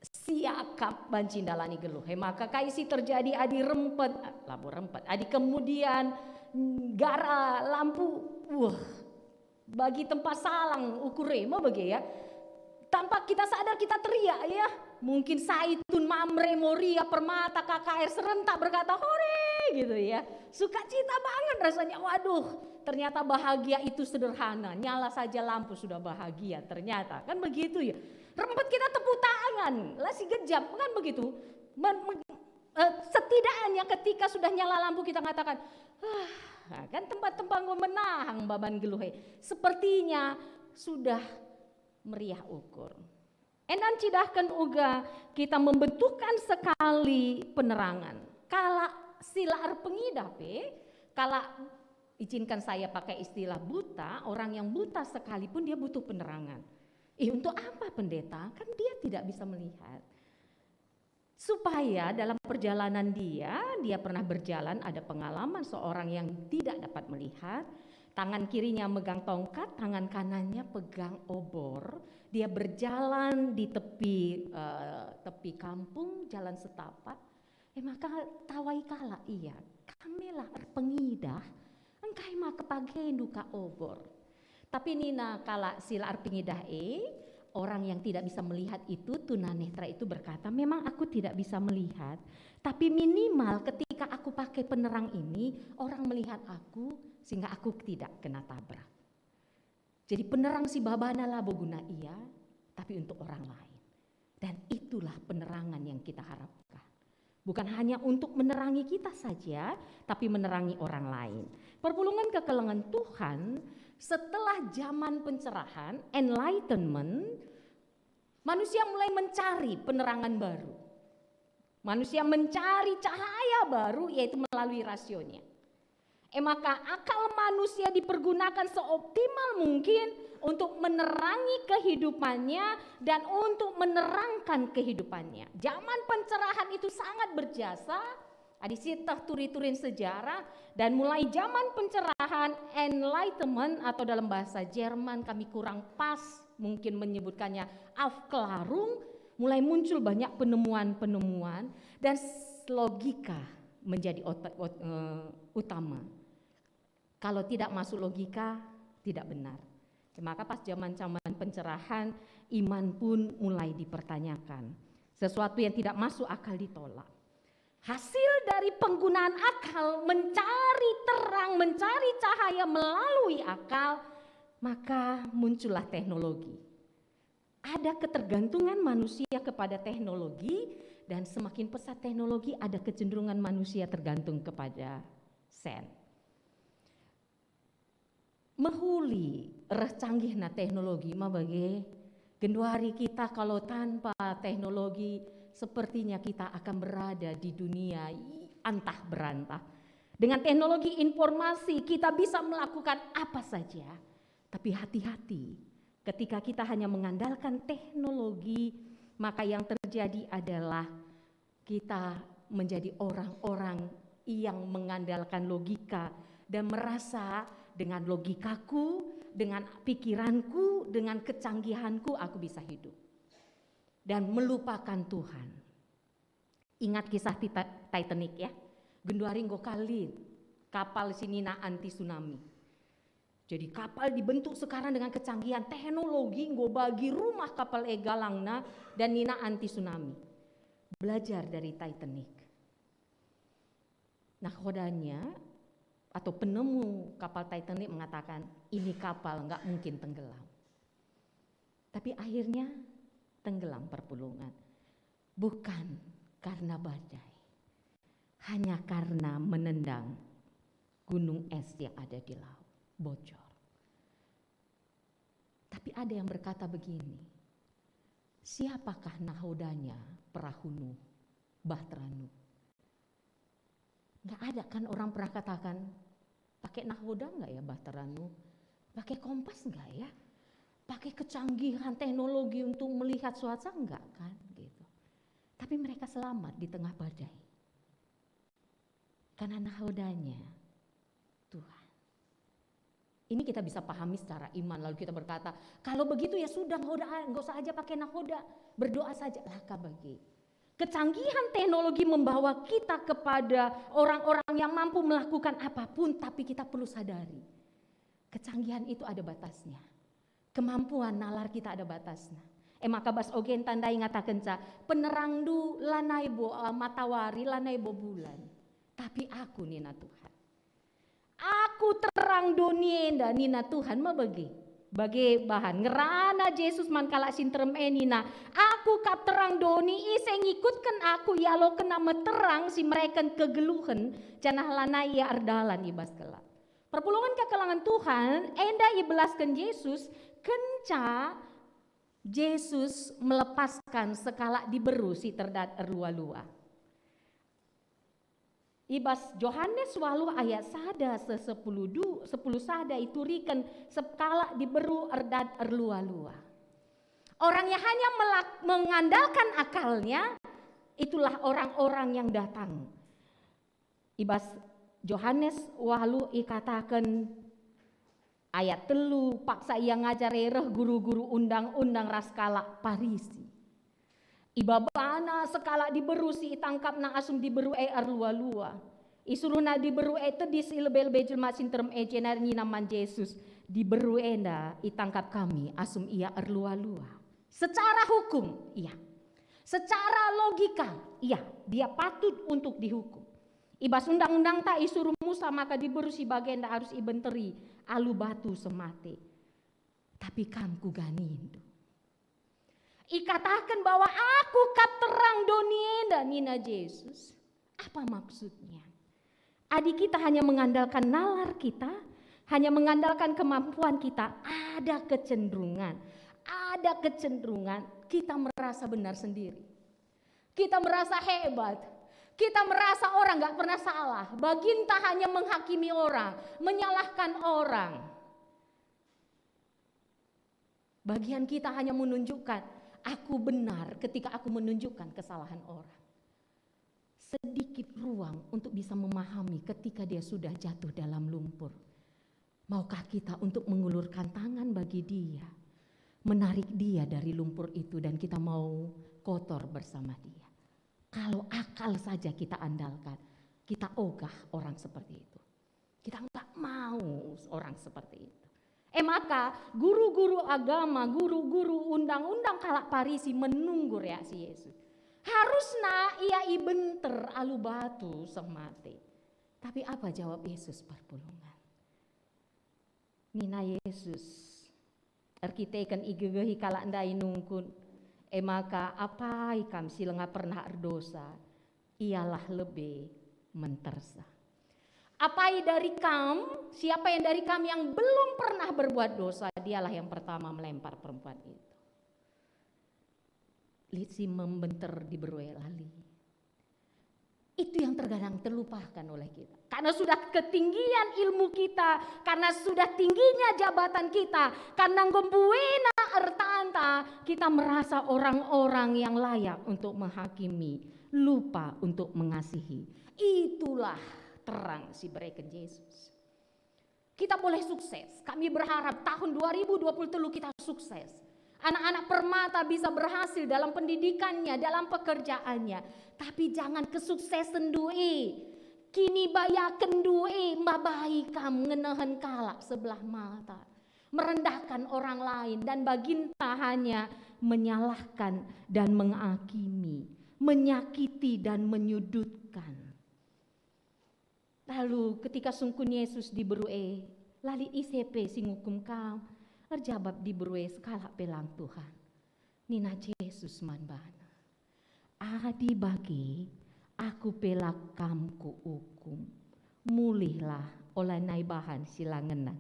siakap banci ndalani geluh. E maka kai si terjadi adi rempet, labo rempet, adi kemudian, mm, gara lampu, wah, bagi tempa salang ukur e, me bage ya. Tanpa kita sadar kita teriak ya. Mungkin Saitun, Mamre, Moria, Permata, K K R serentak berkata, "Hore!" gitu ya. Sukacita banget rasanya. Waduh, ternyata bahagia itu sederhana. Nyala saja lampu sudah bahagia ternyata. Kan begitu ya. Rempet kita tepuk tangan, la si gejap, kan begitu? Men-, men-, eh, setidaknya ketika sudah nyala lampu kita ngatakan, "Ah," nah, kan tempat-tempat enggo menahang baban geluh e. Sepertinya sudah meriah ukur. Enda ncidahken uga kita membutuhkan sekali penerangan. Kalak si la erpengidah pe, kalak, izinkan saya pakai istilah buta, orang yang buta sekalipun dia butuh penerangan. Ih, untuk apa pendeta? Kan dia tidak bisa melihat. Supaya dalam perjalanan dia, dia pernah berjalan, ada pengalaman seorang yang tidak dapat melihat, tangan kirinya megang tongkat, tangan kanannya pegang obor. Dia berjalan di tepi, eh, tepi kampung, jalan setapak. Eh, maka tawai kalak ia, "Kam me la erpengidah, engkai maka pagendu ka obor?" Tapi nina kalak si la erpengidah e, orang yang tidak bisa melihat itu, tunanetra itu berkata, "Memang aku tidak bisa melihat, tapi minimal ketika aku pakai penerang ini, orang melihat aku sehingga aku tidak kena tabrak." Jadi penerang si babana labo guna ia, tapi untuk orang lain. Dan itulah penerangan yang kita harapkan. Bukan hanya untuk menerangi kita saja, tapi menerangi orang lain. Perpulungen kekelengen Tuhan, setelah zaman pencerahan, enlightenment, manusia mulai mencari penerangan baru. Manusia mencari cahaya baru, yaitu melalui rasionya. E maka akal manusia dipergunakan seoptimal mungkin untuk menerangi kehidupannya dan untuk menerangkan kehidupannya. Zaman pencerahan itu sangat berjasa. Adi sieteh turi-turin sejarah, dan mulai zaman pencerahan, Enlightenment, atau dalam bahasa Jerman kami kurang pas mungkin menyebutkannya, Aufklärung, mulai muncul banyak penemuan-penemuan dan s-, logika menjadi ot-, ot-, eh, utama. Kalau tidak masuk logika, tidak benar. Maka pas zaman-zaman pencerahan, iman pun mulai dipertanyakan. Sesuatu yang tidak masuk akal ditolak. Hasil dari penggunaan akal, mencari terang, mencari cahaya melalui akal, maka muncullah teknologi. Ada ketergantungan manusia kepada teknologi, dan semakin pesat teknologi, ada kecenderungan manusia tergantung kepada sen. Mehuli reh canggihna teknologi, ma bage? Genduari kita kalau tanpa teknologi, sepertinya kita akan berada di dunia i-, antah berantah. Dengan teknologi informasi, kita bisa melakukan apa saja. Tapi hati-hati, ketika kita hanya mengandalkan teknologi, maka yang terjadi adalah kita menjadi orang-orang yang mengandalkan logika dan merasa, "Dengan logikaku, dengan pikiranku, dengan kecanggihanku, aku bisa hidup." Dan melupakan Tuhan. Ingat kisah Tita-, Titanic, ya. Genduari enggo ka lit kapal si nina anti tsunami. Jadi kapal dibentuk sekarang dengan kecanggihan teknologi, enggo bagi rumah kapal e galangna dan nina anti tsunami. Belajar dari Titanic. Nahodanya atau penemu kapal Titanic mengatakan, "Ini kapal nggak mungkin tenggelam." Tapi akhirnya tenggelam, perpulungen. Bukan karena badai, hanya karena menendang gunung es yang ada di laut, bocor. Tapi ada yang berkata begini, "Siapakah nahodanya perahu Nuh, bahtera Nuh?" Nggak ada kan orang pernah katakan, "Pakai nahoda nggak ya bahtera Nuh? Pakai kompas nggak ya? Pakai kecanggihan teknologi untuk melihat cuaca nggak kan?" Gitu. Tapi mereka selamat di tengah badai. Karena nahodanya Tuhan. Ini kita bisa pahami secara iman, lalu kita berkata, "Kalau begitu ya sudah, nggak udah, nggak usah aja pakai nahoda, berdoa saja." Lah ka bage. Kecanggihan teknologi membawa kita kepada orang-orang yang mampu melakukan apapun, tapi kita perlu sadari, kecanggihan itu ada batasnya. Kemampuan nalar kita ada batasnya. E maka bas ogen tandai ngatakenca, "Penerangndu lanai bo, eh, matawari, lanai bo bulan, tapi Aku," nina Tuhan. "Aku terang doni enda," nina Tuhan, ma bage. Bage bahan ngerana Jesus man kalak si nterem e nina, "Aku kap terang doni, ise ngikutken Aku ialokenna me terang si mereken kegeluhen, janah lanai ia erdalan i bas gelap." Perpulungen kekelengen Tuhan enda ibelasken Jesus kenca Jesus melepaskan sekalak diberu si terdat erlua-lua. I bas Johanes waluh ayat sada seh sepuluh du-, sepuluh sada ituriken sekalak diberu erdat erlua-lua. Orang yang hanya melak-, mengandalkan akalnya, itulah orang-orang yang datang. I bas Johanes waluh ikataken ayat telu, paksa ia ngajar e reh guru-guru undang-undang ras kalak Parisi. Ibabana sekalak diberu si itangkapna asum diberu e erlua-lua. Isuruhna diberu e tedis i lebe-lebe jelma si nterem e jenari nina man Jesus, "Diberu enda itangkap kami asum ia erlua-lua." Secara hukum, iya. Secara logika, iya, dia patut untuk dihukum. I bas undang-undangta isuruh Musa maka diberu si bagenda arus ibenteri alu batu seh mate. Tapi kam kuga nindu? Ikataken bahwa aku kap terang doni enda, nina Jesus. Apa maksudnya? Adi kita hanya mengandalkan nalar kita, hanya mengandalkan kemampuan kita, ada kecenderungan, ada kecenderungan kita merasa benar sendiri. Kita merasa hebat. Kita merasa orang nggak pernah salah. Baginta hanya menghakimi orang, menyalahkan orang. Bagian kita hanya menunjukkan, "Aku benar," ketika aku menunjukkan kesalahan orang. Sedikit ruang untuk bisa memahami ketika dia sudah jatuh dalam lumpur. Maukah kita untuk mengulurkan tangan bagi dia, menarik dia dari lumpur itu, dan kita mau kotor bersama dia? Kalau akal saja kita andalkan, kita ogah orang seperti itu. Kita nggak mau orang seperti itu. E maka, guru-guru agama, guru-guru undang-undang kalak Parisi menunggu reaksi Yesus. Harusna ia ibenter alu batu seh mate. Tapi apa jawab Yesus perpulungen? Nina Yesus, "Erkiteken igegehi kalak ndai nungkun, e maka apai kam si langa pernah erdosa, ialah lebe mentersa." Apai dari kam, siapa yang dari kam yang belum pernah berbuat dosa, dialah yang pertama melempar perempuan itu. Lit si membenter diberu e lali. Itu yang terkadang terlupakan oleh kita. Karena sudah ketinggian ilmu kita, karena sudah tingginya jabatan kita, karena enggo mbuena ertanta, kita merasa orang-orang yang layak untuk menghakimi, lupa untuk mengasihi. Itulah terang si ibereken Jesus. Kita boleh sukses. Kami berharap tahun dua ribu dua puluh telu kita sukses. Anak-anak Permata bisa berhasil dalam pendidikannya, dalam pekerjaannya. Tapi jangan kesuksesenndu e, kinibayakenndu e, mbabai kam ngenehen kalak sebelah mata, merendahkan orang lain, dan baginta hanya menyalahkan dan menghakimi, menyakiti dan menyudutkan. Lalu ketika sungkun Yesus diberu e, "La lit ise pe si ngukum kam," erjabap diberu e, "Sekalak pe lang, Tuhan." Nina Jesus man bana, "Adi bage, Aku pe la kam kuukum. Mulihlah, ola nai bahan si la ngena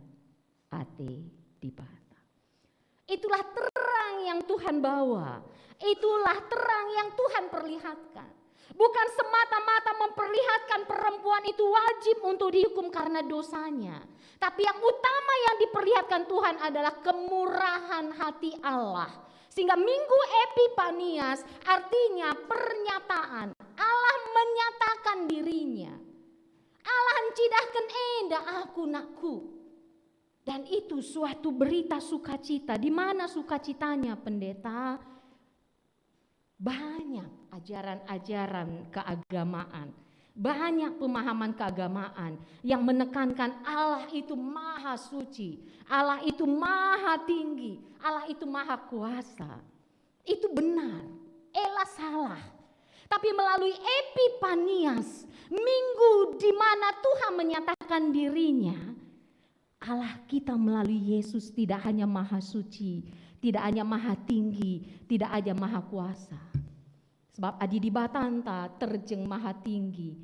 ate Dibata." Itulah terang yang Tuhan bawa. Itulah terang yang Tuhan perlihatkan. Bukan semata-mata memperlihatkan perempuan itu wajib untuk dihukum karena dosanya. Tapi yang utama yang diperlihatkan Tuhan adalah kemurahan hati Allah. Sehingga Minggu Epipanias artinya pernyataan Allah menyatakan dirinya. Allah ncidahken enda Aku, nakku. Dan itu suatu berita sukacita, di mana sukacitanya, Pendeta? Banyak ajaran-ajaran keagamaan, banyak pemahaman keagamaan yang menekankan Allah itu maha suci, Allah itu maha tinggi, Allah itu maha kuasa. Itu benar, ela salah. Tapi melalui Epipanias, minggu di mana Tuhan menyatakan dirinya, Allah kita melalui Yesus tidak hanya maha suci, tidak hanya maha tinggi, tidak hanya maha kuasa. Sebab adi Dibatanta terjeng maha tinggi,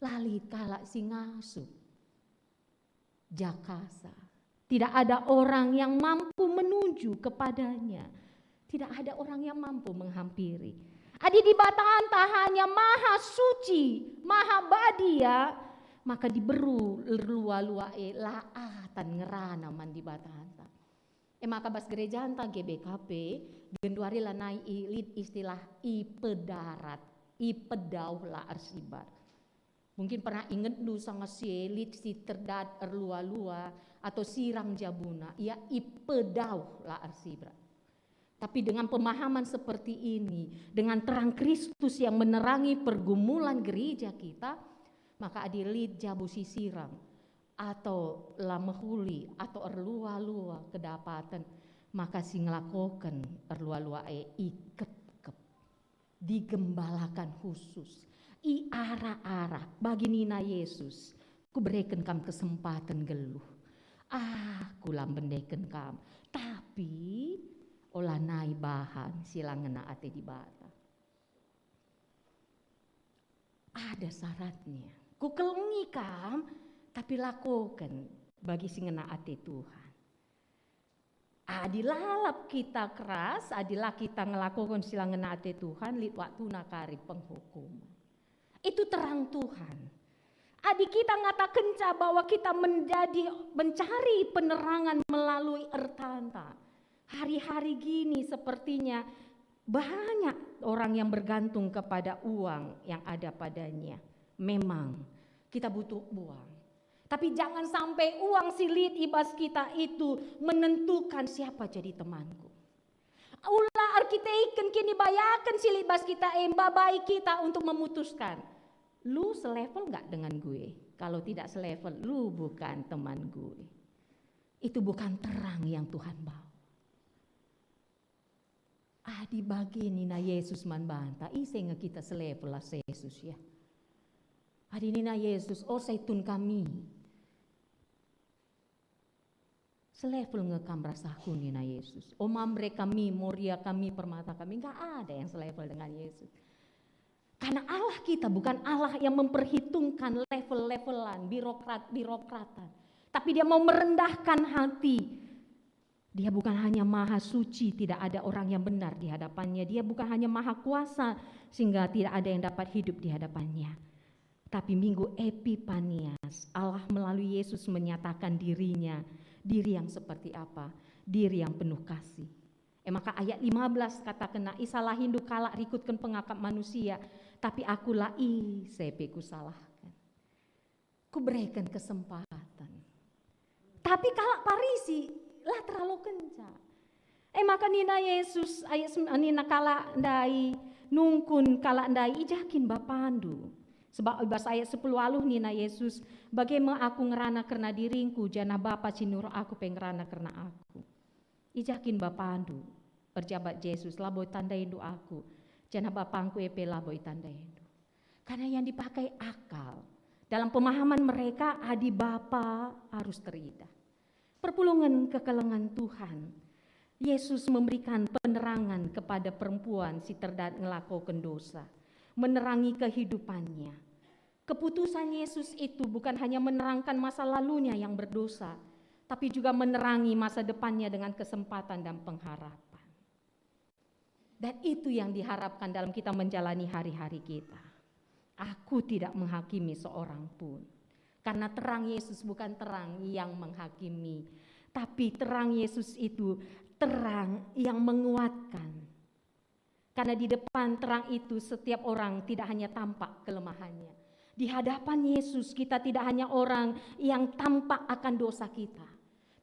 la lit kalak si ngasup. jakasa. Tidak ada orang yang mampu menuju kepada-Nya. Tidak ada orang yang mampu menghampiri. Adi Dibatanta hanya Maha Suci, Maha Badia, maka diberu erlua-lua e la atan ngerana man Dibatanta. E maka bas gerejanta G B K P, genduari lanai i-, lit istilah ipedarat, ipedauh la ersibar. Mungkin pernah ingetndu sanga si e lit si terdat erlua-lua atau sirang jabuna, ia ipedauh la ersibar. Tapi dengan pemahaman seperti ini, dengan terang Kristus yang menerangi pergumulan gereja kita, maka adi lit jabu si sirang, atau la mehuli, atau erlua-lua kedapaten, maka si ngelakoken erlua-lua e ikepkep, digembalakan khusus, iarah-arah bagi nina Yesus, "Kubereken kam kesempaten nggeluh. Aku la mbendeken kam, tapi olanai bahan si la ngena ate Dibata." Ada syaratnya. Kukelengi kam, tapi lakoken bagi si ngena ate Tuhan. Adi lalap kita keras, adi la kita ngelakoken si la ngena ate Tuhan, lit waktuna kari penghukumen. Itu terang Tuhan. Adi kita ngatakenca bahwa kita menjadi, mencari penerangan melalui ertanta, hari-hari gini sepertinya banyak orang yang bergantung kepada uang yang ada padanya. Memang, kita butuh uang. Tapi jangan sampai uang si lit i bas kita itu menentukan siapa jadi temanku. Ula erkiteken kinibayaken si lit bas kita e mbabai kita untuk memutuskan, "Lu selevel nggak dengan gue? Kalau tidak selevel, lu bukan teman gue." Itu bukan terang yang Tuhan bawa. Adi bage nina Yesus man banta, ise nge kita selevel ras Yesus, ya? Adi nina Yesus, "O Saitun kami, selevel nge kam ras aku," nina Yesus. "O Mamre kami, Moria kami, Permata kami," nggak ada yang selevel dengan Yesus. Karena Allah kita bukan Allah yang memperhitungkan level-levelan, birokrat-birokratan. Tapi Dia mau merendahkan hati. Dia bukan hanya maha suci, tidak ada orang yang benar di hadapan-Nya. Dia bukan hanya maha kuasa, sehingga tidak ada yang dapat hidup di hadapan-Nya. Tapi minggu Epipanias, Allah melalui Yesus menyatakan diri-Nya, diri yang seperti apa? Diri yang penuh kasih. E maka ayat lima belas katakenna, "Isalahindu kalak rikutken pengakap manusia, tapi aku la ise pe kusalahken. Kubereken kesempatan." Tapi kalak Parisi la teralokenca. E maka nina Yesus, ayat sem-, nina kalak ndai, nungkun kalak ndai, "I ja kin Bapandu?" Sebab i bas ayat sepuluh waluh nina Yesus, "Bage me Aku ngerana kerna diringKu, janah Bapa si nuruh Aku pe ngerana kerna Aku. I ja kin Bapandu?" Erjabat Jesus, "Labo itandaindu Aku, janah BapangKu e pe labo itandaindu." Karena yang dipakai akal. Dalam pemahaman mereka, adi Bapa arus teridah. Perpulungen kekelengen Tuhan, Yesus memberikan penerangan kepada perempuan si terdat ngelakoken dosa, menerangi kehidupannya. Keputusan Yesus itu bukan hanya menerangkan masa lalunya yang berdosa, tapi juga menerangi masa depannya dengan kesempatan dan pengharapan. Dan itu yang diharapkan dalam kita menjalani hari-hari kita. Aku tidak menghakimi seorang pun. Karena terang Yesus bukan terang yang menghakimi, tapi terang Yesus itu terang yang menguatkan. Karena di depan terang itu setiap orang tidak hanya tampak kelemahannya. Di hadapan Yesus kita tidak hanya orang yang tampak akan dosa kita.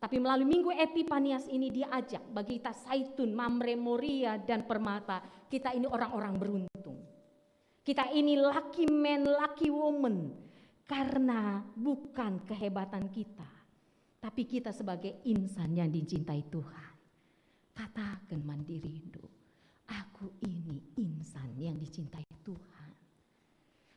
Tapi melalui Minggu Epipanias ini diajak bagi kita Saitun, Mamre, Moria, dan Permata. Kita ini orang-orang beruntung. Kita ini lucky man, lucky woman. Karena bukan kehebatan kita. Tapi kita sebagai insan yang dicintai Tuhan. Kataken man dirindu, "Aku ini insan yang dicintai Tuhan."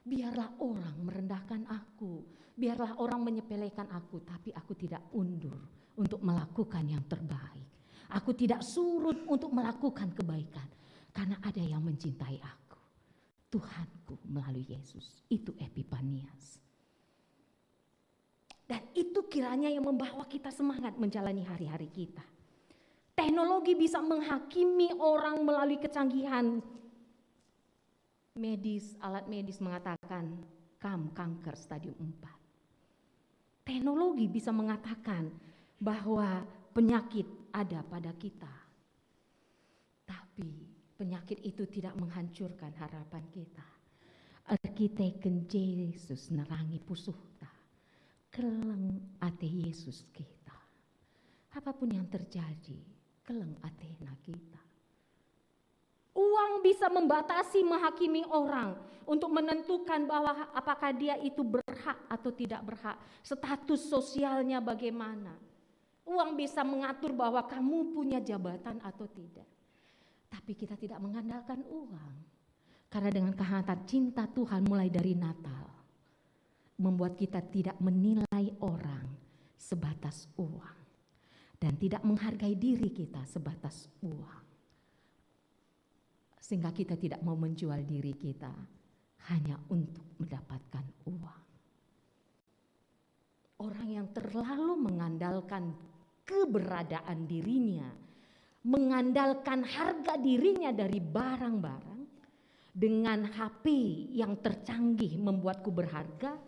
Biarlah orang merendahkan aku, biarlah orang menyepelekan aku, tapi aku tidak undur untuk melakukan yang terbaik. Aku tidak surut untuk melakukan kebaikan, karena ada yang mencintai aku. Tuhanku melalui Yesus. Itu Epipanias. Dan itu kiranya yang membawa kita semangat menjalani hari-hari kita. Teknologi bisa menghakimi orang melalui kecanggihan medis, alat medis mengatakan, "Kam kanker stadium empat." Teknologi bisa mengatakan bahwa penyakit ada pada kita. Tapi penyakit itu tidak menghancurkan harapan kita. Erkiteken Jesus nerangi pusuhta, keleng ate Jesus kita. Apapun yang terjadi, keleng atena kita. Uang bisa membatasi, menghakimi orang untuk menentukan bahwa apakah dia itu berhak atau tidak berhak, status sosialnya bagaimana. Uang bisa mengatur bahwa kamu punya jabatan atau tidak. Tapi kita tidak mengandalkan uang. Karena dengan kehangatan cinta Tuhan mulai dari Natal, membuat kita tidak menilai orang sebatas uang dan tidak menghargai diri kita sebatas uang. Sehingga kita tidak mau menjual diri kita hanya untuk mendapatkan uang. Orang yang terlalu mengandalkan keberadaan dirinya, mengandalkan harga dirinya dari barang-barang, dengan H P yang tercanggih membuatku berharga,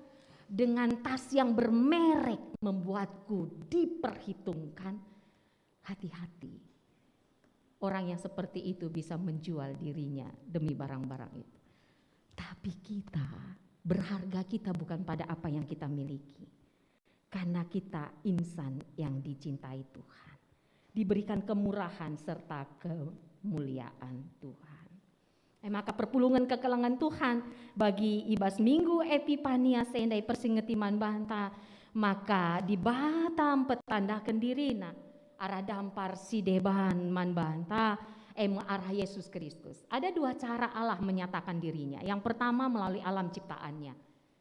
dengan tas yang bermerek membuatku diperhitungkan, hati-hati. Orang yang seperti itu bisa menjual dirinya demi barang-barang itu. Tapi kita, berharga kita bukan pada apa yang kita miliki. Karena kita insan yang dicintai Tuhan. Diberikan kemurahan serta kemuliaan Tuhan. E maka perpulungen kekelengen Tuhan bagi i bas Minggu Epipania si enda ipersingeti man banta, maka Dibata mpetandaken diriNa arah dampar si deban man banta, e me arah Yesus Kristus. Ada dua cara Allah menyatakan diriNa. Yang pertama melalui alam ciptaanNa.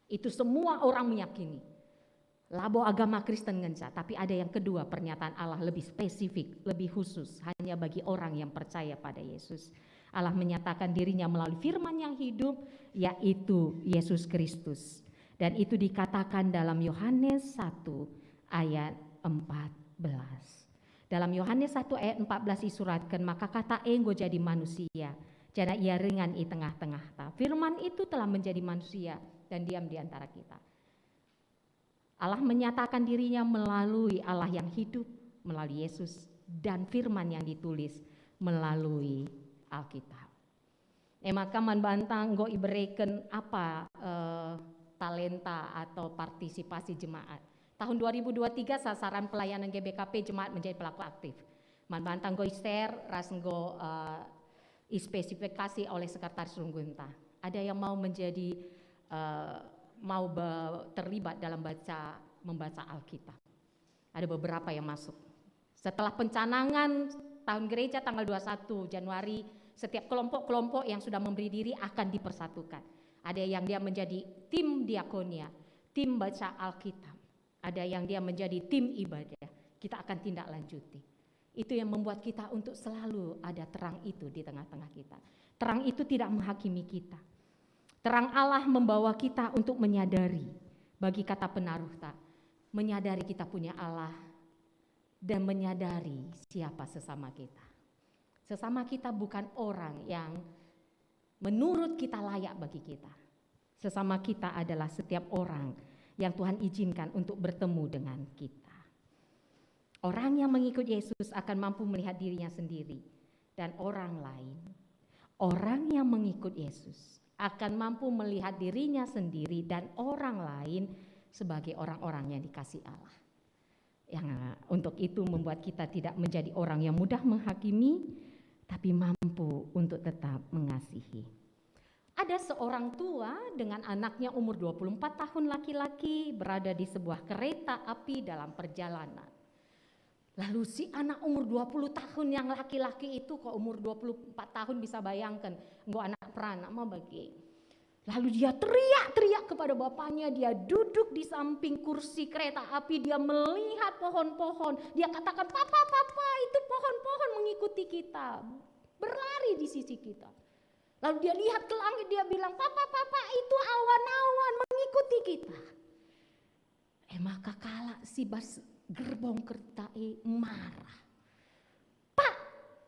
Itu semua orang meyakini. Labo agama Kristen ngenca, tapi ada yang kedua, pernyataan Allah lebih spesifik, lebih khusus, hanya bagi orang yang percaya pada Yesus. Allah menyatakan diriNa melalui firman yang hidup, yaitu Yesus Kristus. Dan itu dikatakan dalam Yohanes satu ayat empat belas. Dalam Yohanes satu ayat empat belas isuratken, "Maka Kata e enggo jadi manusia, janah Ia ringan i tengah-tengah-Ta. Firman itu telah menjadi manusia dan diam di antara kita." Allah menyatakan diriNa melalui Allah yang hidup, melalui Yesus, dan firman yang ditulis melalui Alkitab. E maka man banta enggo ibereken apa, eh, talenta atau partisipasi jemaat. Tahun dua ribu dua tiga sasaran pelayanan G B K P jemaat menjadi pelaku aktif. Man banta enggo i-share ras enggo, eh, ispesifikasi oleh sekretaris runggunta. Ada yang mau menjadi, eh, mau be-, terlibat dalam baca, membaca Alkitab. Ada beberapa yang masuk. Setelah pencanangan tahun gereja tanggal dua puluh satu Januari, setiap kelompok-kelompok yang sudah memberi diri akan dipersatukan. Ada yang dia menjadi tim diakonia, tim baca Alkitab. Ada yang dia menjadi tim ibadah. Kita akan tindak lanjuti. Itu yang membuat kita untuk selalu ada terang itu di tengah-tengah kita. Terang itu tidak menghakimi kita. Terang Allah membawa kita untuk menyadari, bagi kata penaruhta, menyadari kita punya Allah dan menyadari siapa sesama kita. Sesama kita bukan orang yang menurut kita layak bagi kita. Sesama kita adalah setiap orang yang Tuhan izinkan untuk bertemu dengan kita. Orang yang mengikut Yesus akan mampu melihat dirinya sendiri dan orang lain. Orang yang mengikut Yesus akan mampu melihat dirinya sendiri dan orang lain sebagai orang-orang yang dikasihi Allah. Yang, eh, untuk itu membuat kita tidak menjadi orang yang mudah menghakimi, tapi mampu untuk tetap mengasihi. Ada seorang tua dengan anaknya umur dua puluh empat tahun laki-laki berada di sebuah kereta api dalam perjalanan. Lalu si anak umur dua puluh tahun yang laki-laki itu, kok umur dua puluh empat tahun, bisa bayangkan, enggo anak peranak ma bage. Lalu dia teriak-teriak kepada bapaknya, dia duduk di samping kursi kereta api, dia melihat pohon-pohon, dia katakan, "Papa, papa, itu pohon-pohon mengikuti kita, berlari di sisi kita." Lalu dia lihat ke langit, dia bilang, "Papa, papa, itu awan-awan mengikuti kita." E maka kalak si bas gerbong kereta e marah. "Pak,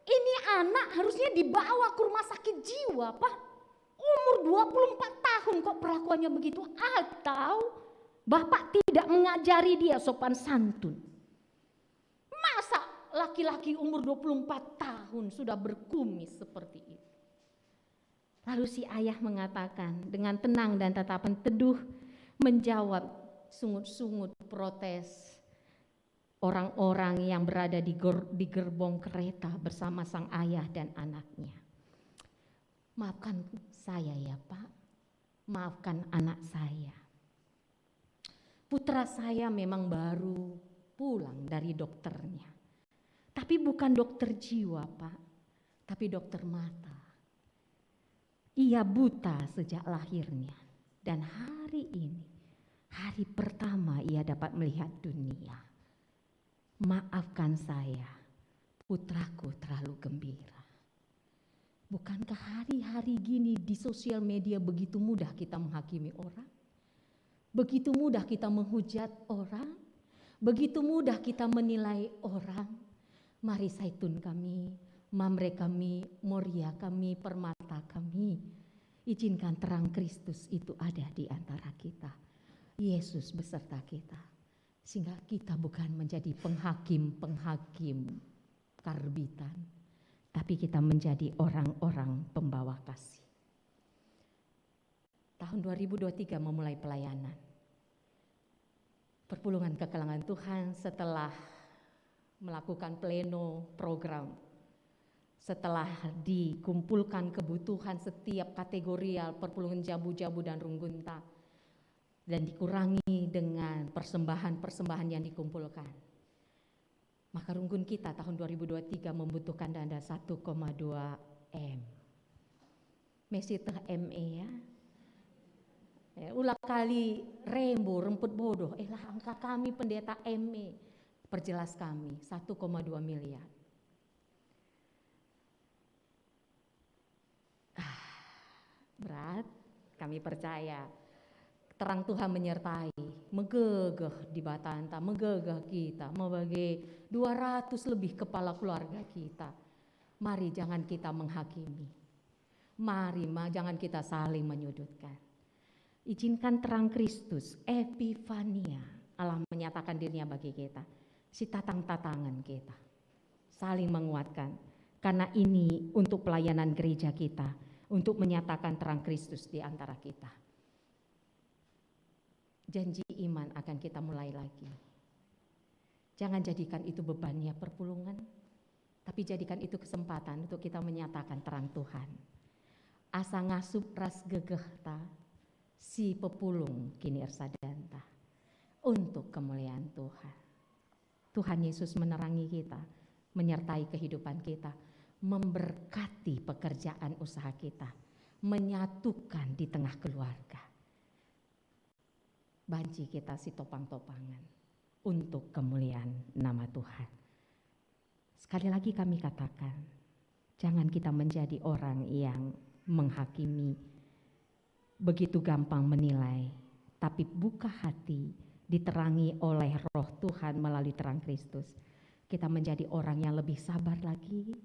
ini anak harusnya dibawa ke rumah sakit jiwa, Pak. Umur dua puluh empat tahun kok perlakuannya begitu? Atau Bapak tidak mengajari dia sopan santun? Masa laki-laki umur dua puluh empat tahun sudah berkumis seperti itu?" Lalu si ayah mengatakan dengan tenang dan tatapan teduh, menjawab sungut-sungut protes orang-orang yang berada di ger-, di gerbong kereta bersama sang ayah dan anaknya. "Maafkan saya ya, Pak. Maafkan anak saya. Putra saya memang baru pulang dari dokternya. Tapi bukan dokter jiwa, Pak. Tapi dokter mata. Ia buta sejak lahirnya. Dan hari ini, hari pertama ia dapat melihat dunia. Maafkan saya, putraku terlalu gembira." Bukankah hari-hari gini di sosial media begitu mudah kita menghakimi orang? Begitu mudah kita menghujat orang? Begitu mudah kita menilai orang? Mari Saitun kami, Mamre kami, Moria kami, Permata kami. Izinkan terang Kristus itu ada di antara kita. Yesus beserta kita. Sehingga kita bukan menjadi penghakim-penghakim karbitan, tapi kita menjadi orang-orang pembawa kasih. Tahun dua ribu dua tiga memulai pelayanan. Perpulungan Kekelengen Tuhan setelah melakukan pleno program, setelah dikumpulkan kebutuhan setiap kategorial perpulungan jabu-jabu dan runggunta, dan dikurangi dengan persembahan-persembahan yang dikumpulkan. Maka runggun kita tahun dua ribu dua tiga membutuhkan dana satu koma dua M. Mesi teh M E ya. Eh, ula kali rembo rempet bodoh, eh lah angka kami pendeta M E. Perjelas kami, satu koma dua miliar. Ah, berat, kami percaya. Terang Tuhan menyertai, megegeh Dibatanta, megegeh kita, mebage dua ratus lebih kepala keluarga kita. Mari jangan kita menghakimi. Mari ma, jangan kita saling menyudutkan. Izinkan terang Kristus, Epifania, Allah menyatakan dirinya bagi kita, si tatang-tatangen kita, saling menguatkan. Karena ini untuk pelayanan gereja kita, untuk menyatakan terang Kristus di antara kita. Janji iman akan kita mulai lagi. Jangan jadikan itu beban ya perpulungan, tapi jadikan itu kesempatan untuk kita menyatakan terang Tuhan. Asa ngasup ras gegehta si pepulung kini ersadanta untuk kemuliaan Tuhan. Tuhan Yesus menerangi kita, menyertai kehidupan kita, memberkati pekerjaan usaha kita, menyatukan di tengah keluarga. Banci kita si topang-topangan untuk kemuliaan nama Tuhan. Sekali lagi kami katakan, jangan kita menjadi orang yang menghakimi, begitu gampang menilai, tapi buka hati, diterangi oleh Roh Tuhan melalui terang Kristus. Kita menjadi orang yang lebih sabar lagi,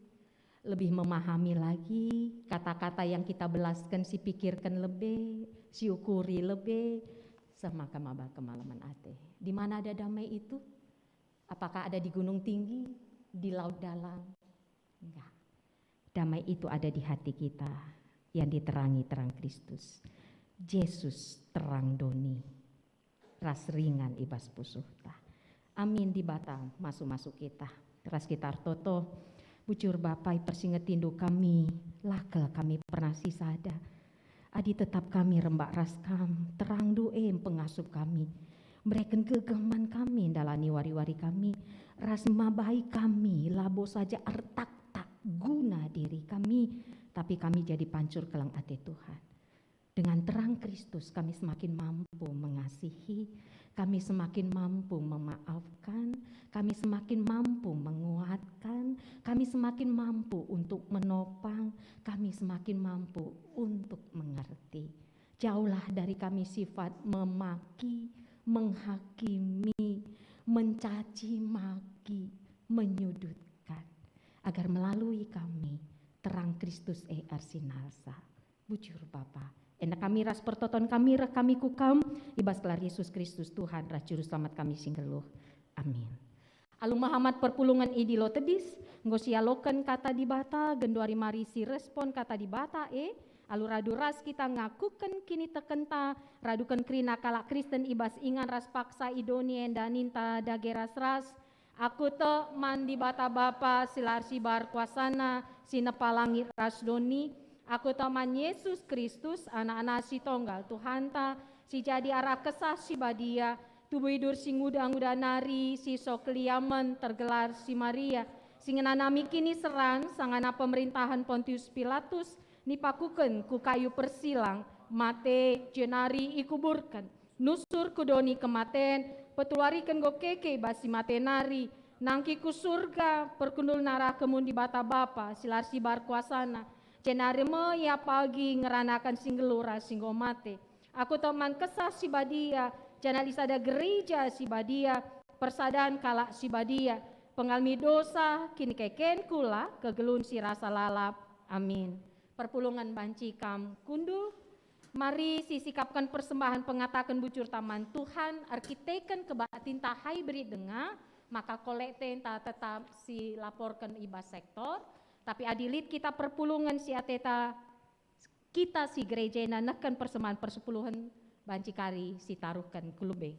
lebih memahami lagi, kata-kata yang kita belasken, sipikirken lebe, siukuri lebe, seh maka maba kemalemen ate. Di mana ada damai itu? Apakah ada di gunung tinggi, di laut dalam? Enggak. Damai itu ada di hati kita yang diterangi terang Kristus. Jesus terang doni ras ringan i bas pusuhta. Amin, Dibata masu-masu kita. Ras kita ertoto, bujur Bapa, ipersingetindu kami, la kel kami pernah sisada. Adi tetap kami rembak ras Kam, terangndu e mpengasup kami. Mereken gegeh man kami ndalani wari-wari kami, ras mabai kami labo saja ertaktak guna diri kami, tapi kami jadi pancur keleng ate Tuhan. Dengan terang Kristus kami semakin mampu mengasihi, kami semakin mampu memaafkan, kami semakin mampu menguatkan, kami semakin mampu untuk menopang, kami semakin mampu untuk mengerti. Jauhlah dari kami sifat memaki, menghakimi, mencaci maki, menyudutkan, agar melalui kami terang Kristus e ersinalsa. Bujur Bapa, enda kami ras pertoton kami reh kami ku Kam, i bas gelar Yesus Kristus Tuhan ras Juru Selamat kami si nggeluh. Amin. Alu mehamat perpulungen idilo tedis, enggo sialoken Kata Dibata, genduari mari si respon Kata Dibata e, alu radu ras kita ngakuken kinitekenta, raduken kerina kalak Kristen i bas ingan ras paksa i doni enda ninta dage ras-ras. Aku tek man Dibata Bapa si la ersibar kuasana, si nepa langit ras doni. Aku tek man Yesus Kristus, Anakna si Tonggal Tuhanta, si jadi arah Kesah Si Badia, tubuh idur si nguda-nguda nari, si sok keliamen, tergelar si Maria, si ngenanami kiniseran, sangana pemerintahen Pontius Pilatus, nipakuken ku kayu persilang, mate, jenari ikuburken, nusur ku doni kematen, petuariken enggo keke i bas si mate nari, nangkih ku Surga, perkundulna arah kemun Dibata Bapa si la ersibar kuasana, jenari me ia pagi ngeranaken si nggeluh ras si enggo mate. Aku tek man Kesah Si Badia, janah lit sada gereja si badia, persadan kalak si badia, pengalemi dosa, kinikeken kula, kegeluhen si rasa lalap. Amin. Perpulungen banci kam kundul. Mari sisikapken persembahen pengataken bujurta man Tuhan, erkiteken kebaktinta hai berit denga, maka kolektenta tetap silaporken i bas sektor. Tapi adi lit kita perpulungen si ateta kita si gereja enda nehken persembahen persepuluhen banci kari sitaruhken ku lebe.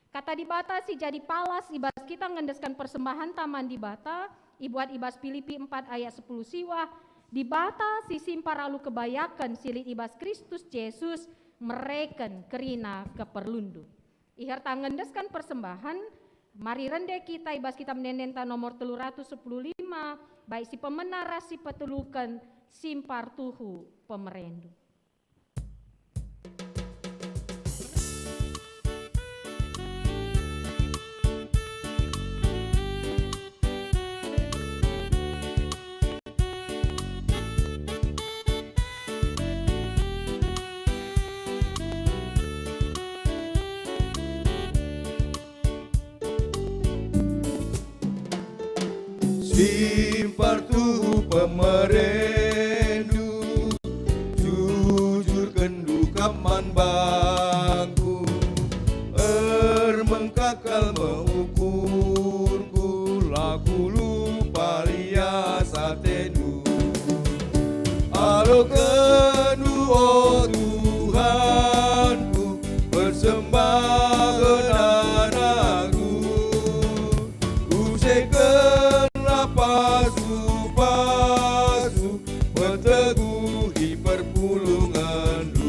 Kata Dibata si jadi palas i bas kita ngendesken persembahen man Dibata, ibuat i bas Pilipi empat ayat sepuluh siwah, Dibata si simpar alu kebayaken si lit i bas Kristus Jesus mereken kerina keperlundu. Iherta ngendesken persembahen, mari rende kita i bas Kitab Ende-endenta nomor telu ratus sepuluh lima, baik si pemena ras si peteluken, simpar tuhu pemerendu. Simpar tuhu pemerendu, jujurkenndu kam man bangku, ermengkakal me ukurku, la kulupa lias atendu. Alokendu, o Tuhanku, persembahen anakku, usekenlah pasu-pasu, peteguhi perpulungenndu.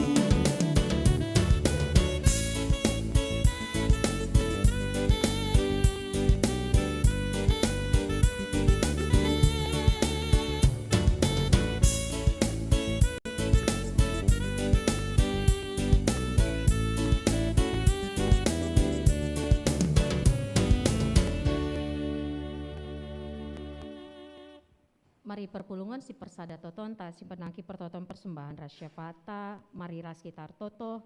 Mari perpulungen si persada totonta, si mbenangki pertoton persembahen ras syafaatta, mari ras kita ertoto.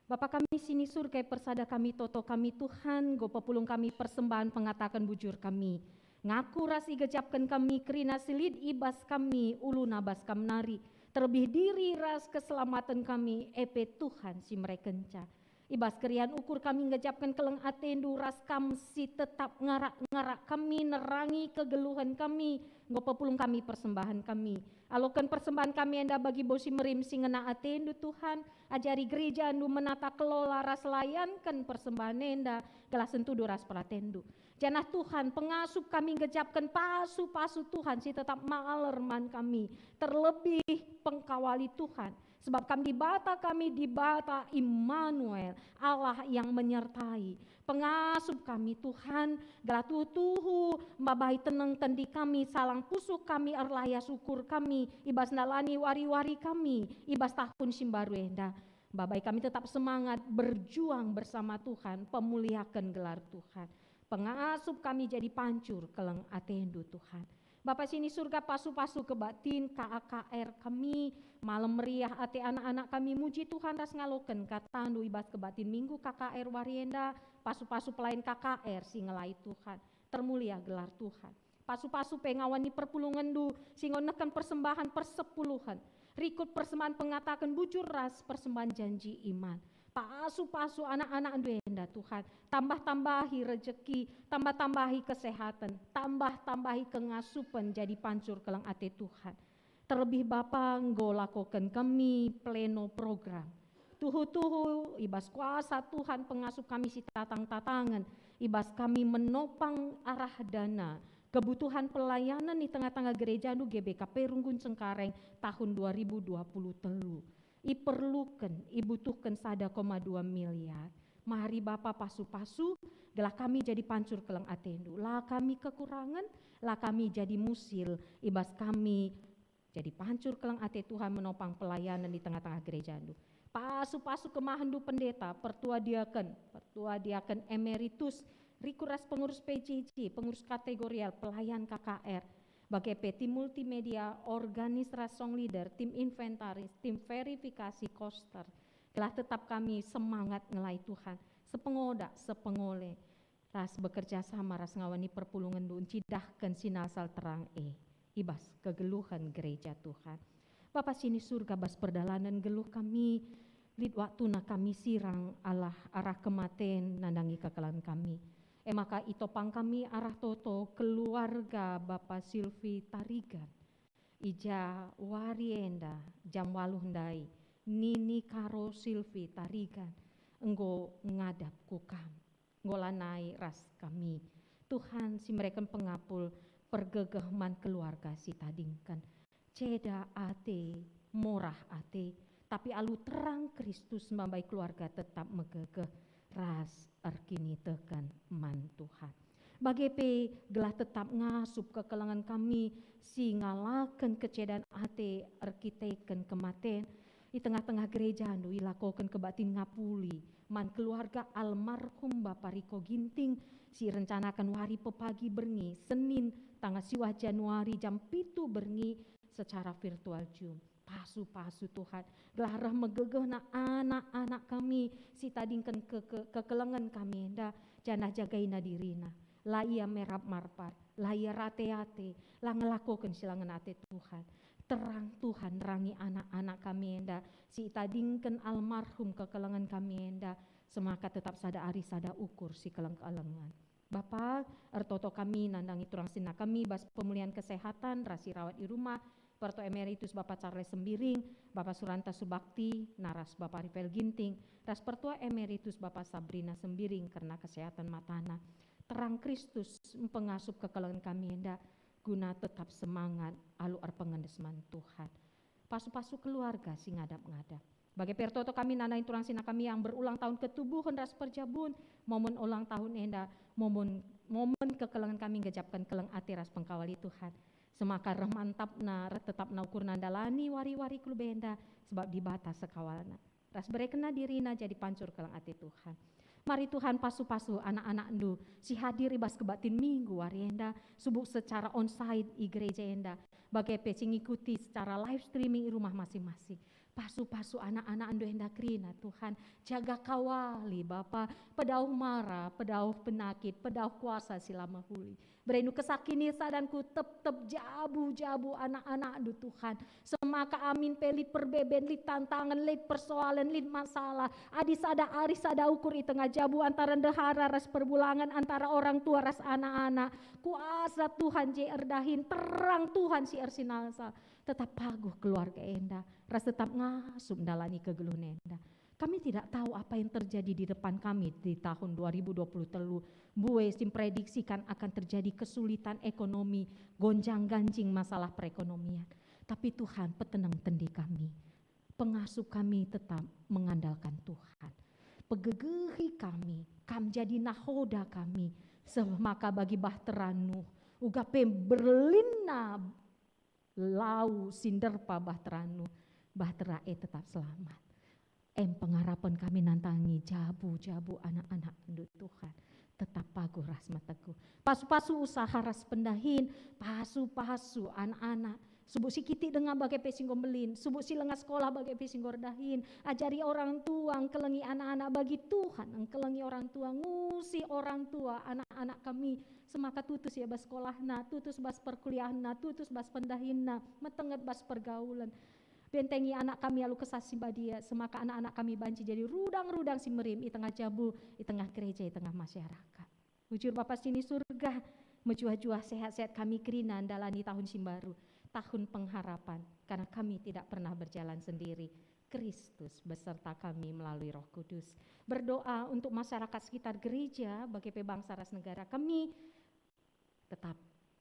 Bapa kami si ni Surga, persada kami toto kami Tuhan, enggo pepulung kami persembahen pengataken bujur kami. Ngaku ras igejapken kami kerina si lit i bas kami, uluna bas Kam nari, terlebih diri ras keselamaten kami, e pe Tuhan si merekenca. I bas keriahen ukur kami ngejapken keleng atendu ras Kam si tetap ngarak-ngarak kami, nerangi kegeluhen kami, enggo pepulung kami persembahen kami. Aloken persembahen kami enda bagi bau si merim si ngena atendu, Tuhan. Ajari gerejandu menata kelola ras layanken persembahen enda, gelah sentudu ras peratendu. Janah Tuhan, pengasup kami ngejapken pasu-pasu Tuhan si tetap maler man kami, terlebih pengkawali Tuhan. Sebab Kam Dibata kami, Dibata Immanuel, Allah yang menyertai. Pengasup kami, Tuhan, gelah tuhu-tuhu mbabai teneng tendi kami, salang pusuh kami, erlayas ukur kami, i bas ndalani wari-wari kami, i bas tahun si mbaru enda. Mbabai kami tetap semangat berjuang bersama Tuhan, pemuliaken gelar Tuhan. Pengasup kami jadi pancur keleng atendu, Tuhan. Bapa si ni Surga, pasu-pasu kebaktin K A K R kami, malem meriah ate anak-anak kami muji Tuhan ras ngaloken kataNdu i bas kebaktin Minggu K K R wari enda, pasu-pasu pelayan K K R si ngelai Tuhan, termulia gelar Tuhan. Pasu-pasu pe ngawan ni perpulungenNdu si enggo nehken persembahan persepuluhen, rikut persembahan pengataken bujur ras persembahan janji iman. Pasu-pasu anak-anakNdu enda, Tuhan. Tambah-tambahi rejeki, tambah-tambahi kesehatan, tambah-tambahi kengasupen jadi pancur keleng ate Tuhan. Terlebih Bapa enggo lakoken kami pleno program. Tuhu-tuhu i bas kuasa Tuhan pengasup kami si tatang-tatangen, i bas kami menopang arah dana kebutuhan pelayanan i tengah-tengah gerejaNdu G B K P Runggun Cengkareng tahun dua ribu dua puluh telu. Iperluken, ibutuhken sada koma dua miliar. Mari Bapa pasu-pasu, gelah kami jadi pancur keleng ateNdu. La kami kekurangen, la kami jadi musil, i bas kami jadi pancur keleng ate Tuhan menopang pelayanan di tengah-tengah gerejaNdu. Pasu-pasu kemahenNdu pendeta, pertua diaken, pertua diaken emeritus, rikut ras pengurus P J J, pengurus kategorial, pelayan K K R, bage pe tim multimedia, organis ras song leader, tim inventaris, tim verifikasi koster. Gelah tetap kami semangat ngelai Tuhan, sepengoda, sepengole, ras bekerja sama ras ngawan ni perpulungenNdu ncidahken sinalsal terang e i bas kegeluhen gereja Tuhan. Bapa si ni Surga, bas perdalanen geluh kami, lit waktuna kami sirang alah arah kematen nandangi kekelengen kami. E maka itopang kami arah toto keluarga Bapa Silvi Tarigan. I ja wari enda jam waluh ndai, nini Karo Silvi Tarigan enggo ngadap ku Kam, enggo lanai ras kami. Tuhan si mereken pengapul, pergegeh man keluarga si tadingken. Ceda ate, morah ate, tapi alu terang Kristus mambai keluarga tetap megegeh ras erkiniteken man Tuhan. Bage pe gelah tetap ngasup kekelengen kami si ngalaken kecedan ate erkiteken kematen, i tengah-tengah gerejaNdu ilakoken kebaktin ngapuli man keluarga almarhum Bapa Riko Ginting si irencanaken wari pepagi berngi, Senin, tanggal siwah Januari jam pitu berngi secara virtual Zoom. Pasu-pasu Tuhan, gelah reh megegehna anak-anak kami si tadingken ke, ke, kekelengen kami enda, janah jagaina dirina. La ia merap marpat, la ia rate-ate, la ngelakoken si la ngena ate Tuhan. Terang Tuhan nerangi anak-anak kami enda, si itadingken almarhum kekelengen kami enda, semaka tetap sada ari sada ukur si keleng-kelengen. Bapa, ertoto kami nandangi turang senina kami bas pemulihan kesehatan ras si rawat i rumah, Pertua Emeritus Bapa Charles Sembiring, Bapa Suranta Subakti, naras Bapa Rifael Ginting, ras Pertua Emeritus Bapa Sabrina Sembiring kerna kesehatan matana. Terang Kristus mpengasup kekelengen kami enda guna tetap semangat alu erpengendes man Tuhan. Pasu-pasu keluarga si ngadap-ngadap. Bage pe ertoto kami nandangi turang senina kami yang berulang tahun ketubuhen ras perjabun, momen ulang tahun enda, momen, momen kekelengen kami ngejapken keleng ate ras pengkawali Tuhan. Semaka reh mantapna, reh tetapna ukurna ndalani wari-wari ku lebe enda, sebab Dibata sekawalna. Ras berekenna dirina jadi pancur keleng ate Tuhan. Mari Tuhan pasu-pasu anak-anakNdu si hadir i bas kebaktin Minggu wari enda, subuk secara onsite i gereja enda, bage pe si ngikuti secara live streaming i rumah masing-masing. Pasu-pasu anak-anakNdu enda kerina, Tuhan. Jaga kawali, Bapa. Pedauh mara, pedauh penakit, pedauh kuasa si la mehuli. Berendu kesakinisadanku tep-tep jabu-jabu anak-anakNdu, Tuhan. Semaka amin pe lit perbeben, lit tantangen, lit persoalen, lit masalah. Adi sada ari sada ukur i tengah jabu antara ndehara ras perbulangen, antara orang tua ras anak-anak. Kuasa Tuhan je erdahin, terang Tuhan si ersinalsal. Tetap paguh keluarga enda, ras tetap ngasup ndalani kegeluhen enda. Kami tidak tahu apa yang terjadi di depan kami di tahun dua ribu dua puluh telu. Mbue si mprediksikan akan terjadi kesulitan ekonomi, gonjang-ganjing masalah perekonomian. Tapi Tuhan, petenang tendi kami. Pengasup kami tetap mengandalkan Tuhan. Pegegehi kami, Kam jadi nahoda kami. Semaka bagi bahtera Nuh, uga pe berlinna lau si nderpa bahtera Nuh, bahtera e tetap selamat. Em pengarapen kami nandangi jabu-jabu anak-anakNdu, Tuhan. Tetap paguh ras meteguh. Pasu-pasu usaha ras pendahin, pasu-pasu anak-anak. Subuk si kitik denga bage pe si enggo mbelin, subuk si langa sekolah bage pe si enggo erdahin. Ajari orang tua, engkelengi anak-anak bagi Tuhan, engkelengi orang tua, ngusi orang tua anak-anak kami, semaka tutus ia bas sekolahna, tutus bas perkuliahenna, tutus bas pendahinna, metenget bas pergaulen. Bentengi anak kami alu Kesah Si Badia, semaka anak-anak kami banci jadi rudang-rudang si merim i tengah jabu, i tengah gereja, i tengah masyarakat. Bujur Bapa si ni Surga, mejuah-juah sehat-sehat kami kerina ndalani tahun si mbaru, tahun pengharapan, karena kami tidak pernah berjalan sendiri. Kristus beserta kami melalui Roh Kudus. Berdoa untuk masyarakat sekitar gereja, bage pe bangsa ras negara kami, tetap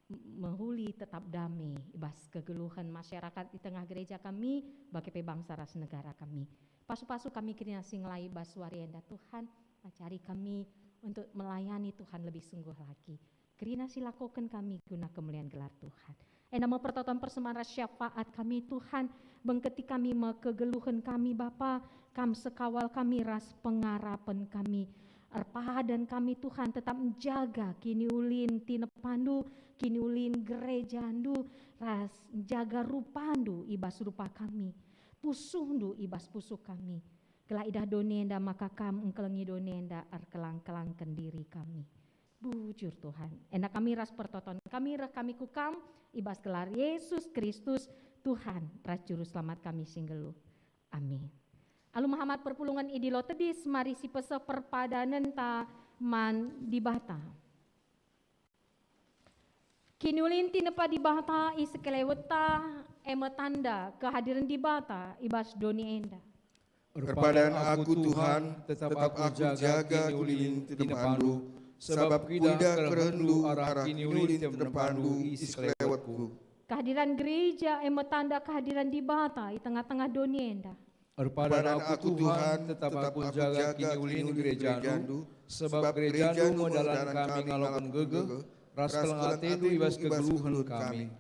mehuli, tetap dame i bas kegeluhen masyarakat i tengah gereja kami, bage pe bangsa ras negara kami. Pasu-pasu kami kerina si ngelai bas wari enda, Tuhan, ajari kami untuk melayani Tuhan lebih sungguh lagi. Kerina si lakoken kami guna kemulian gelar Tuhan. Enda me pertoton persembahen ras syafaat kami, Tuhan, bengketi kami me kegeluhen kami, Bapa, Kam sekawal kami ras pengarapen kami. Erpadan kami, Tuhan, tetap njaga kiniulin tinepandu, kiniulin gerejandu, ras njaga rupandu i bas rupa kami, pusuhndu i bas pusuh kami. Gelah idah doni enda maka Kam engkelengi doni enda erkelang-kelangken diri kami. Bujur, Tuhan. Enda kami ras pertoton kami reh kami ku Kam, i bas gelar Yesus Kristus, Tuhan ras Juru Selamat kami si nggeluh. Amin. Alu mehamat perpulungen idilo tedis, mari sipeseh perpadanenta man Dibata. Kiniulin tinepa Dibata i sekelewetta, e me tanda kehadiren Dibata i bas doni enda. Erpadan aku, Tuhan, tetap aku jaga kiniulin tinepandu, sabap kuidah kerehendu arah kiniulin tinepandu i sekelewetku. Kehadiran gereja e me tanda kehadiran Dibata i tengah-tengah doni enda. Erpadan aku, Tuhan, tetap aku jaga kiniulin gerejandu, sebab gerejandu me dalan kami ngaloken gegeh, ras keleng atendu i bas kegeluhen kami.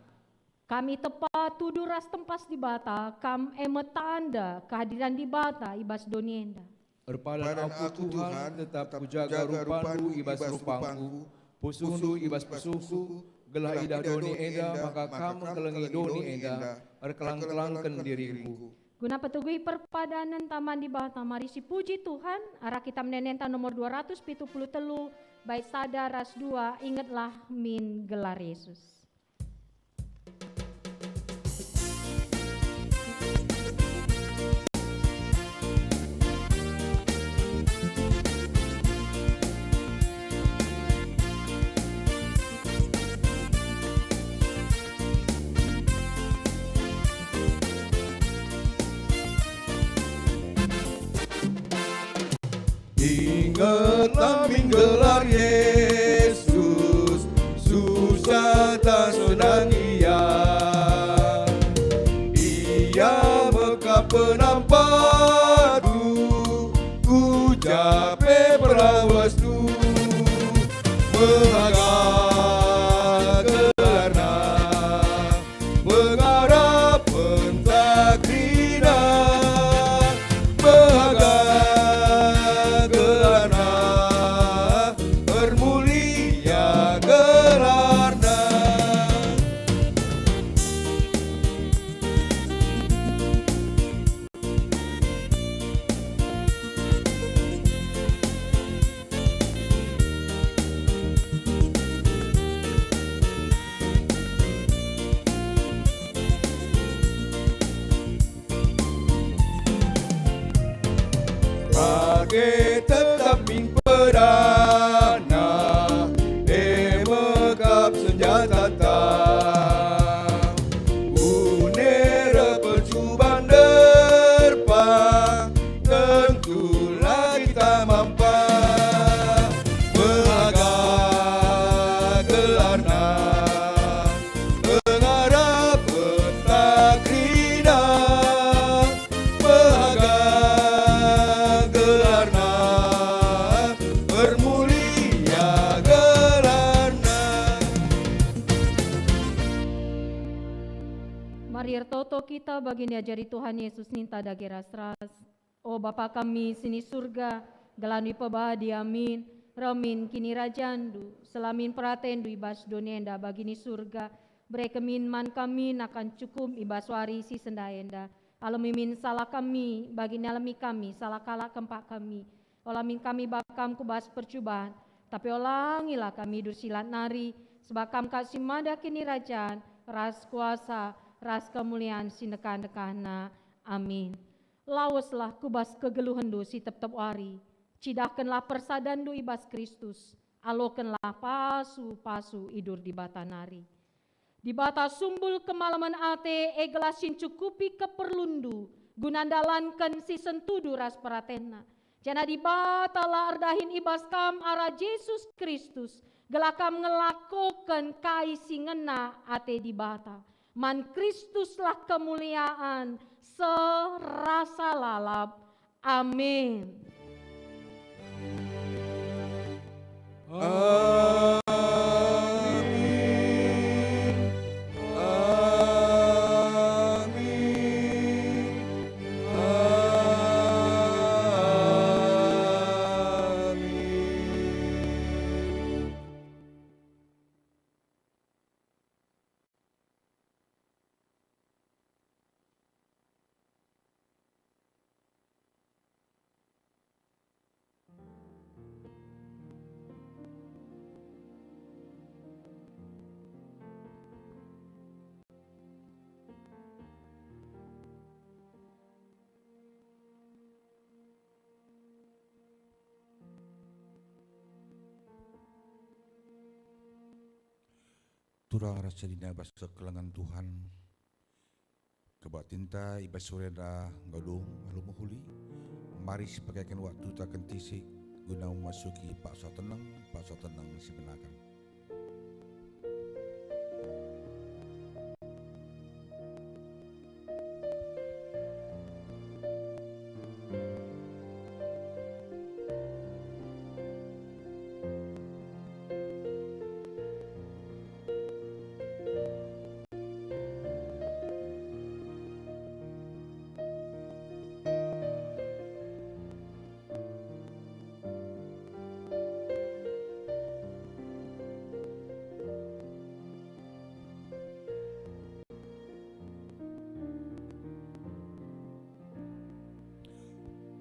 Kami tepa tuduh ras tempas Dibata, Kam e me tanda kehadiran Dibata i bas doni enda. Erpadan aku, Tuhan, tetap kujaga rupandu i bas rupangku, pusuhndu i bas pusuhku, gelah idah doni enda maka Kam engkelengi doni enda, erkelang-kelangken diringku. Guna peteguhi perpadanenta man Dibata, mari sipuji Tuhan, arah kitab Ende-enden nomor dua ratus pitu puluh telu, bait sada ras dua, ingetlah min gelar Yesus. Ingetlah min gelar Yesus, susah tah senang Ia. Ia me kap penampakku, ku ja pe perlawasku. Mehaga gelarNa, pengarapen tak kerina, mehaga gelarNa, ermulia gelarNa. Bage tetap min pedana, e me kap senjatata. Une reh percuban derpa, tentu la kita mampa. Mehaga gelarNa, pengarapen tak kerina, mehaga gelarNa, ermulia gelarNa. Mari ertoto kita bagi niajari Tuhan Yesus ninta dage ras-ras. O Bapa kami si ni Surga, gelarNdu ipebadi, amin. Reh min kinirajanNdu, seh min peratenNdu i bas doni enda bagi ni Surga. Bereken min man kami nakan cukup i bas wari si sendah enda. Alemi min salah kami, bagi ni alemi kami salah kalak kempak kami. Ola min kami bakam ku bas percuban, tapi olangilah kami idur si lat nari, sebab Kam kap si mada kinirajan, ras kuasa, ras kemulian si ndekah-ndekahna. Amin. Laweslah ku bas kegeluhenNdu si tep-tep wari, cidahkenlah persadanNdu i bas Kristus, alokenlah pasu-pasu idur Dibata nari. Dibata sumbul kemalemen ate, e gelah si ncukupi keperlunndu guna ndalanken si sentudu ras peratenNa. Janah Dibata la erdahin i bas kam arah Jesus Kristus, gelah kam ngelakoken kai si ngena ate Dibata. Man Kristuslah kemulian seh rasa lalap. Amin. Amin. Amin. Amin. Turang ras senina bas kekelengen Tuhan. Kebaktinta i bas sore enda enggo dung, alu mehuli. Mari sipakeken waktuta kentisik guna memasuki paksa teneng, paksa teneng si benaken.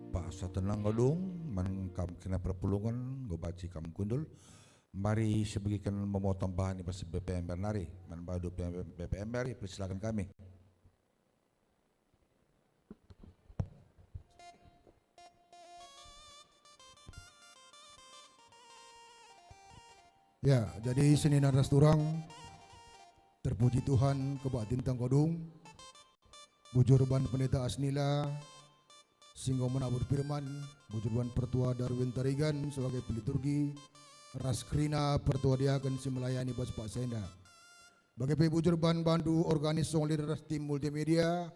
Paksa teneng enggo dung, man kam kena perpulungen, enggo banci kam kundul. Mari sibegiken memotong bahan i bas B P M nari, man badu B P M nari, persilaken kami. Ya, jadi senina ras turang, terpuji Tuhan, kebaktinta enggo dung. Bujur ban Pendeta Asnila, si enggo menabur firman, bujur ban Pertua Darwin Tarigan sebagai peliturgi, ras kerina pertua diaken si melayani bas paksa enda. Bage pe bujur ban bandu organis songlir ras tim multimedia,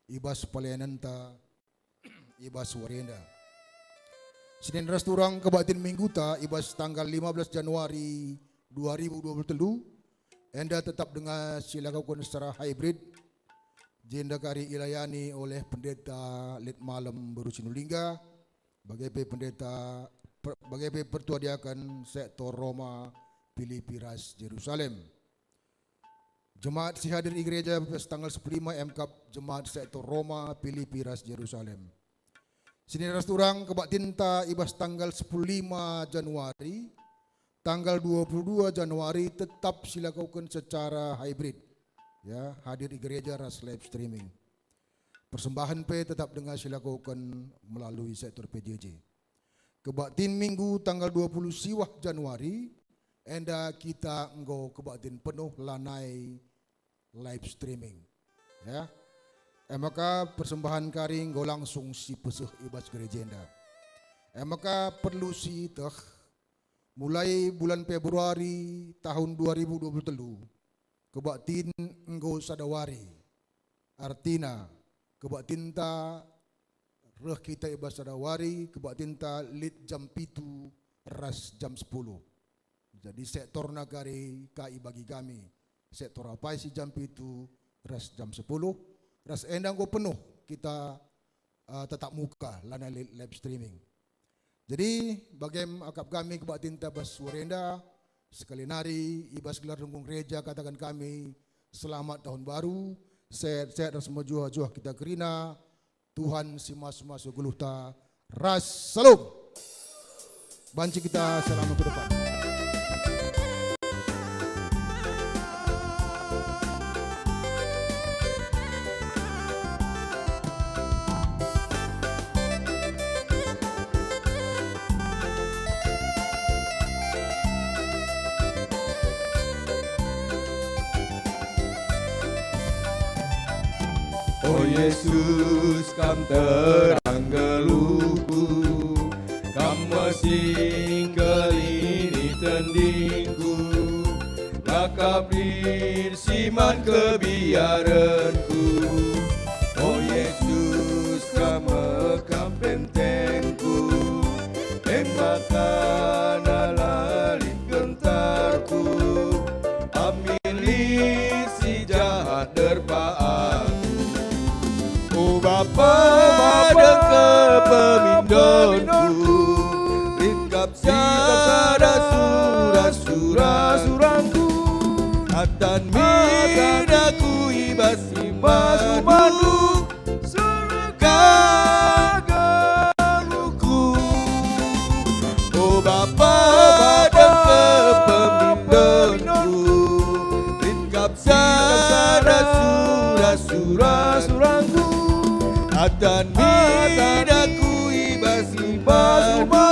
i bas pelayanenta, i bas wari enda. Senina ras turang kebaktin mingguta i bas tanggal lima belas Januari dua ribu dua puluh telu, enda tetap denga silakoken secara hybrid, jenda kari ilayani oleh Pendeta Lit Malem Beru Sinulingga, bage pe Pendeta, per-, bage pe Pertua Diaken Sektor Roma, Pilipi ras Jerusalem. Jemaat si hadir i gereja bas tanggal sepuluh lima emkap Jemaat Sektor Roma, Pilipi ras Jerusalem. Senina ras turang kebaktinta i bas tanggal sepuluh lima Januari, tanggal dua puluh dua Januari tetap silakoken secara hybrid. Ya, hadir i gereja ras live streaming. Persembahen pe tetap denga silakoken melalui sektor P J J. Kebaktin Minggu tanggal dua puluh siwah Januari, enda kita enggo kebaktin penuh lanai live streaming. Ya. E maka persembahen kari enggo langsung sipeseh i bas gereja enda. E maka perlu sieteh, mulai bulan Februari tahun dua ribu dua puluh telu, kebaktin enggo sada wari. Artina, kebaktinta reh kita i bas sada wari, kebaktinta lit jam pitu ras jam sepuluh. Jadi sektorna kari ka ibagi kami. Sektor Apai si jam pitu ras jam sepuluh, ras enda enggo penuh kita, eh, tatap muka, lanai li-, live streaming. Jadi, bagem akap kami kebaktinta bas wari enda, sekali nari i bas gelar dungkung gereja kataken kami, selamat tahun baru, sehat-sehat ras mejuah-juah kita kerina, Tuhan si masu-masu geluhta, ras salom. Banci kita selama ke depan. O Yesus, Kam terang geluhku, Kam me si ngkelini tendingku, la kap lit si man kebiarenku. O Yesus, Kam me kap pentengku, e maka la lit gentarku, amin lit si jahat nerpa aku. O Bapa, dengke pemindonku, lit kap sada sura-sura surangku. Atan min aku i bas imanNdu, surga geluhku. O Bapa, dengke pemindonku, lit kap sada sura-sura surangku. Atan min aku i bas imanNdu,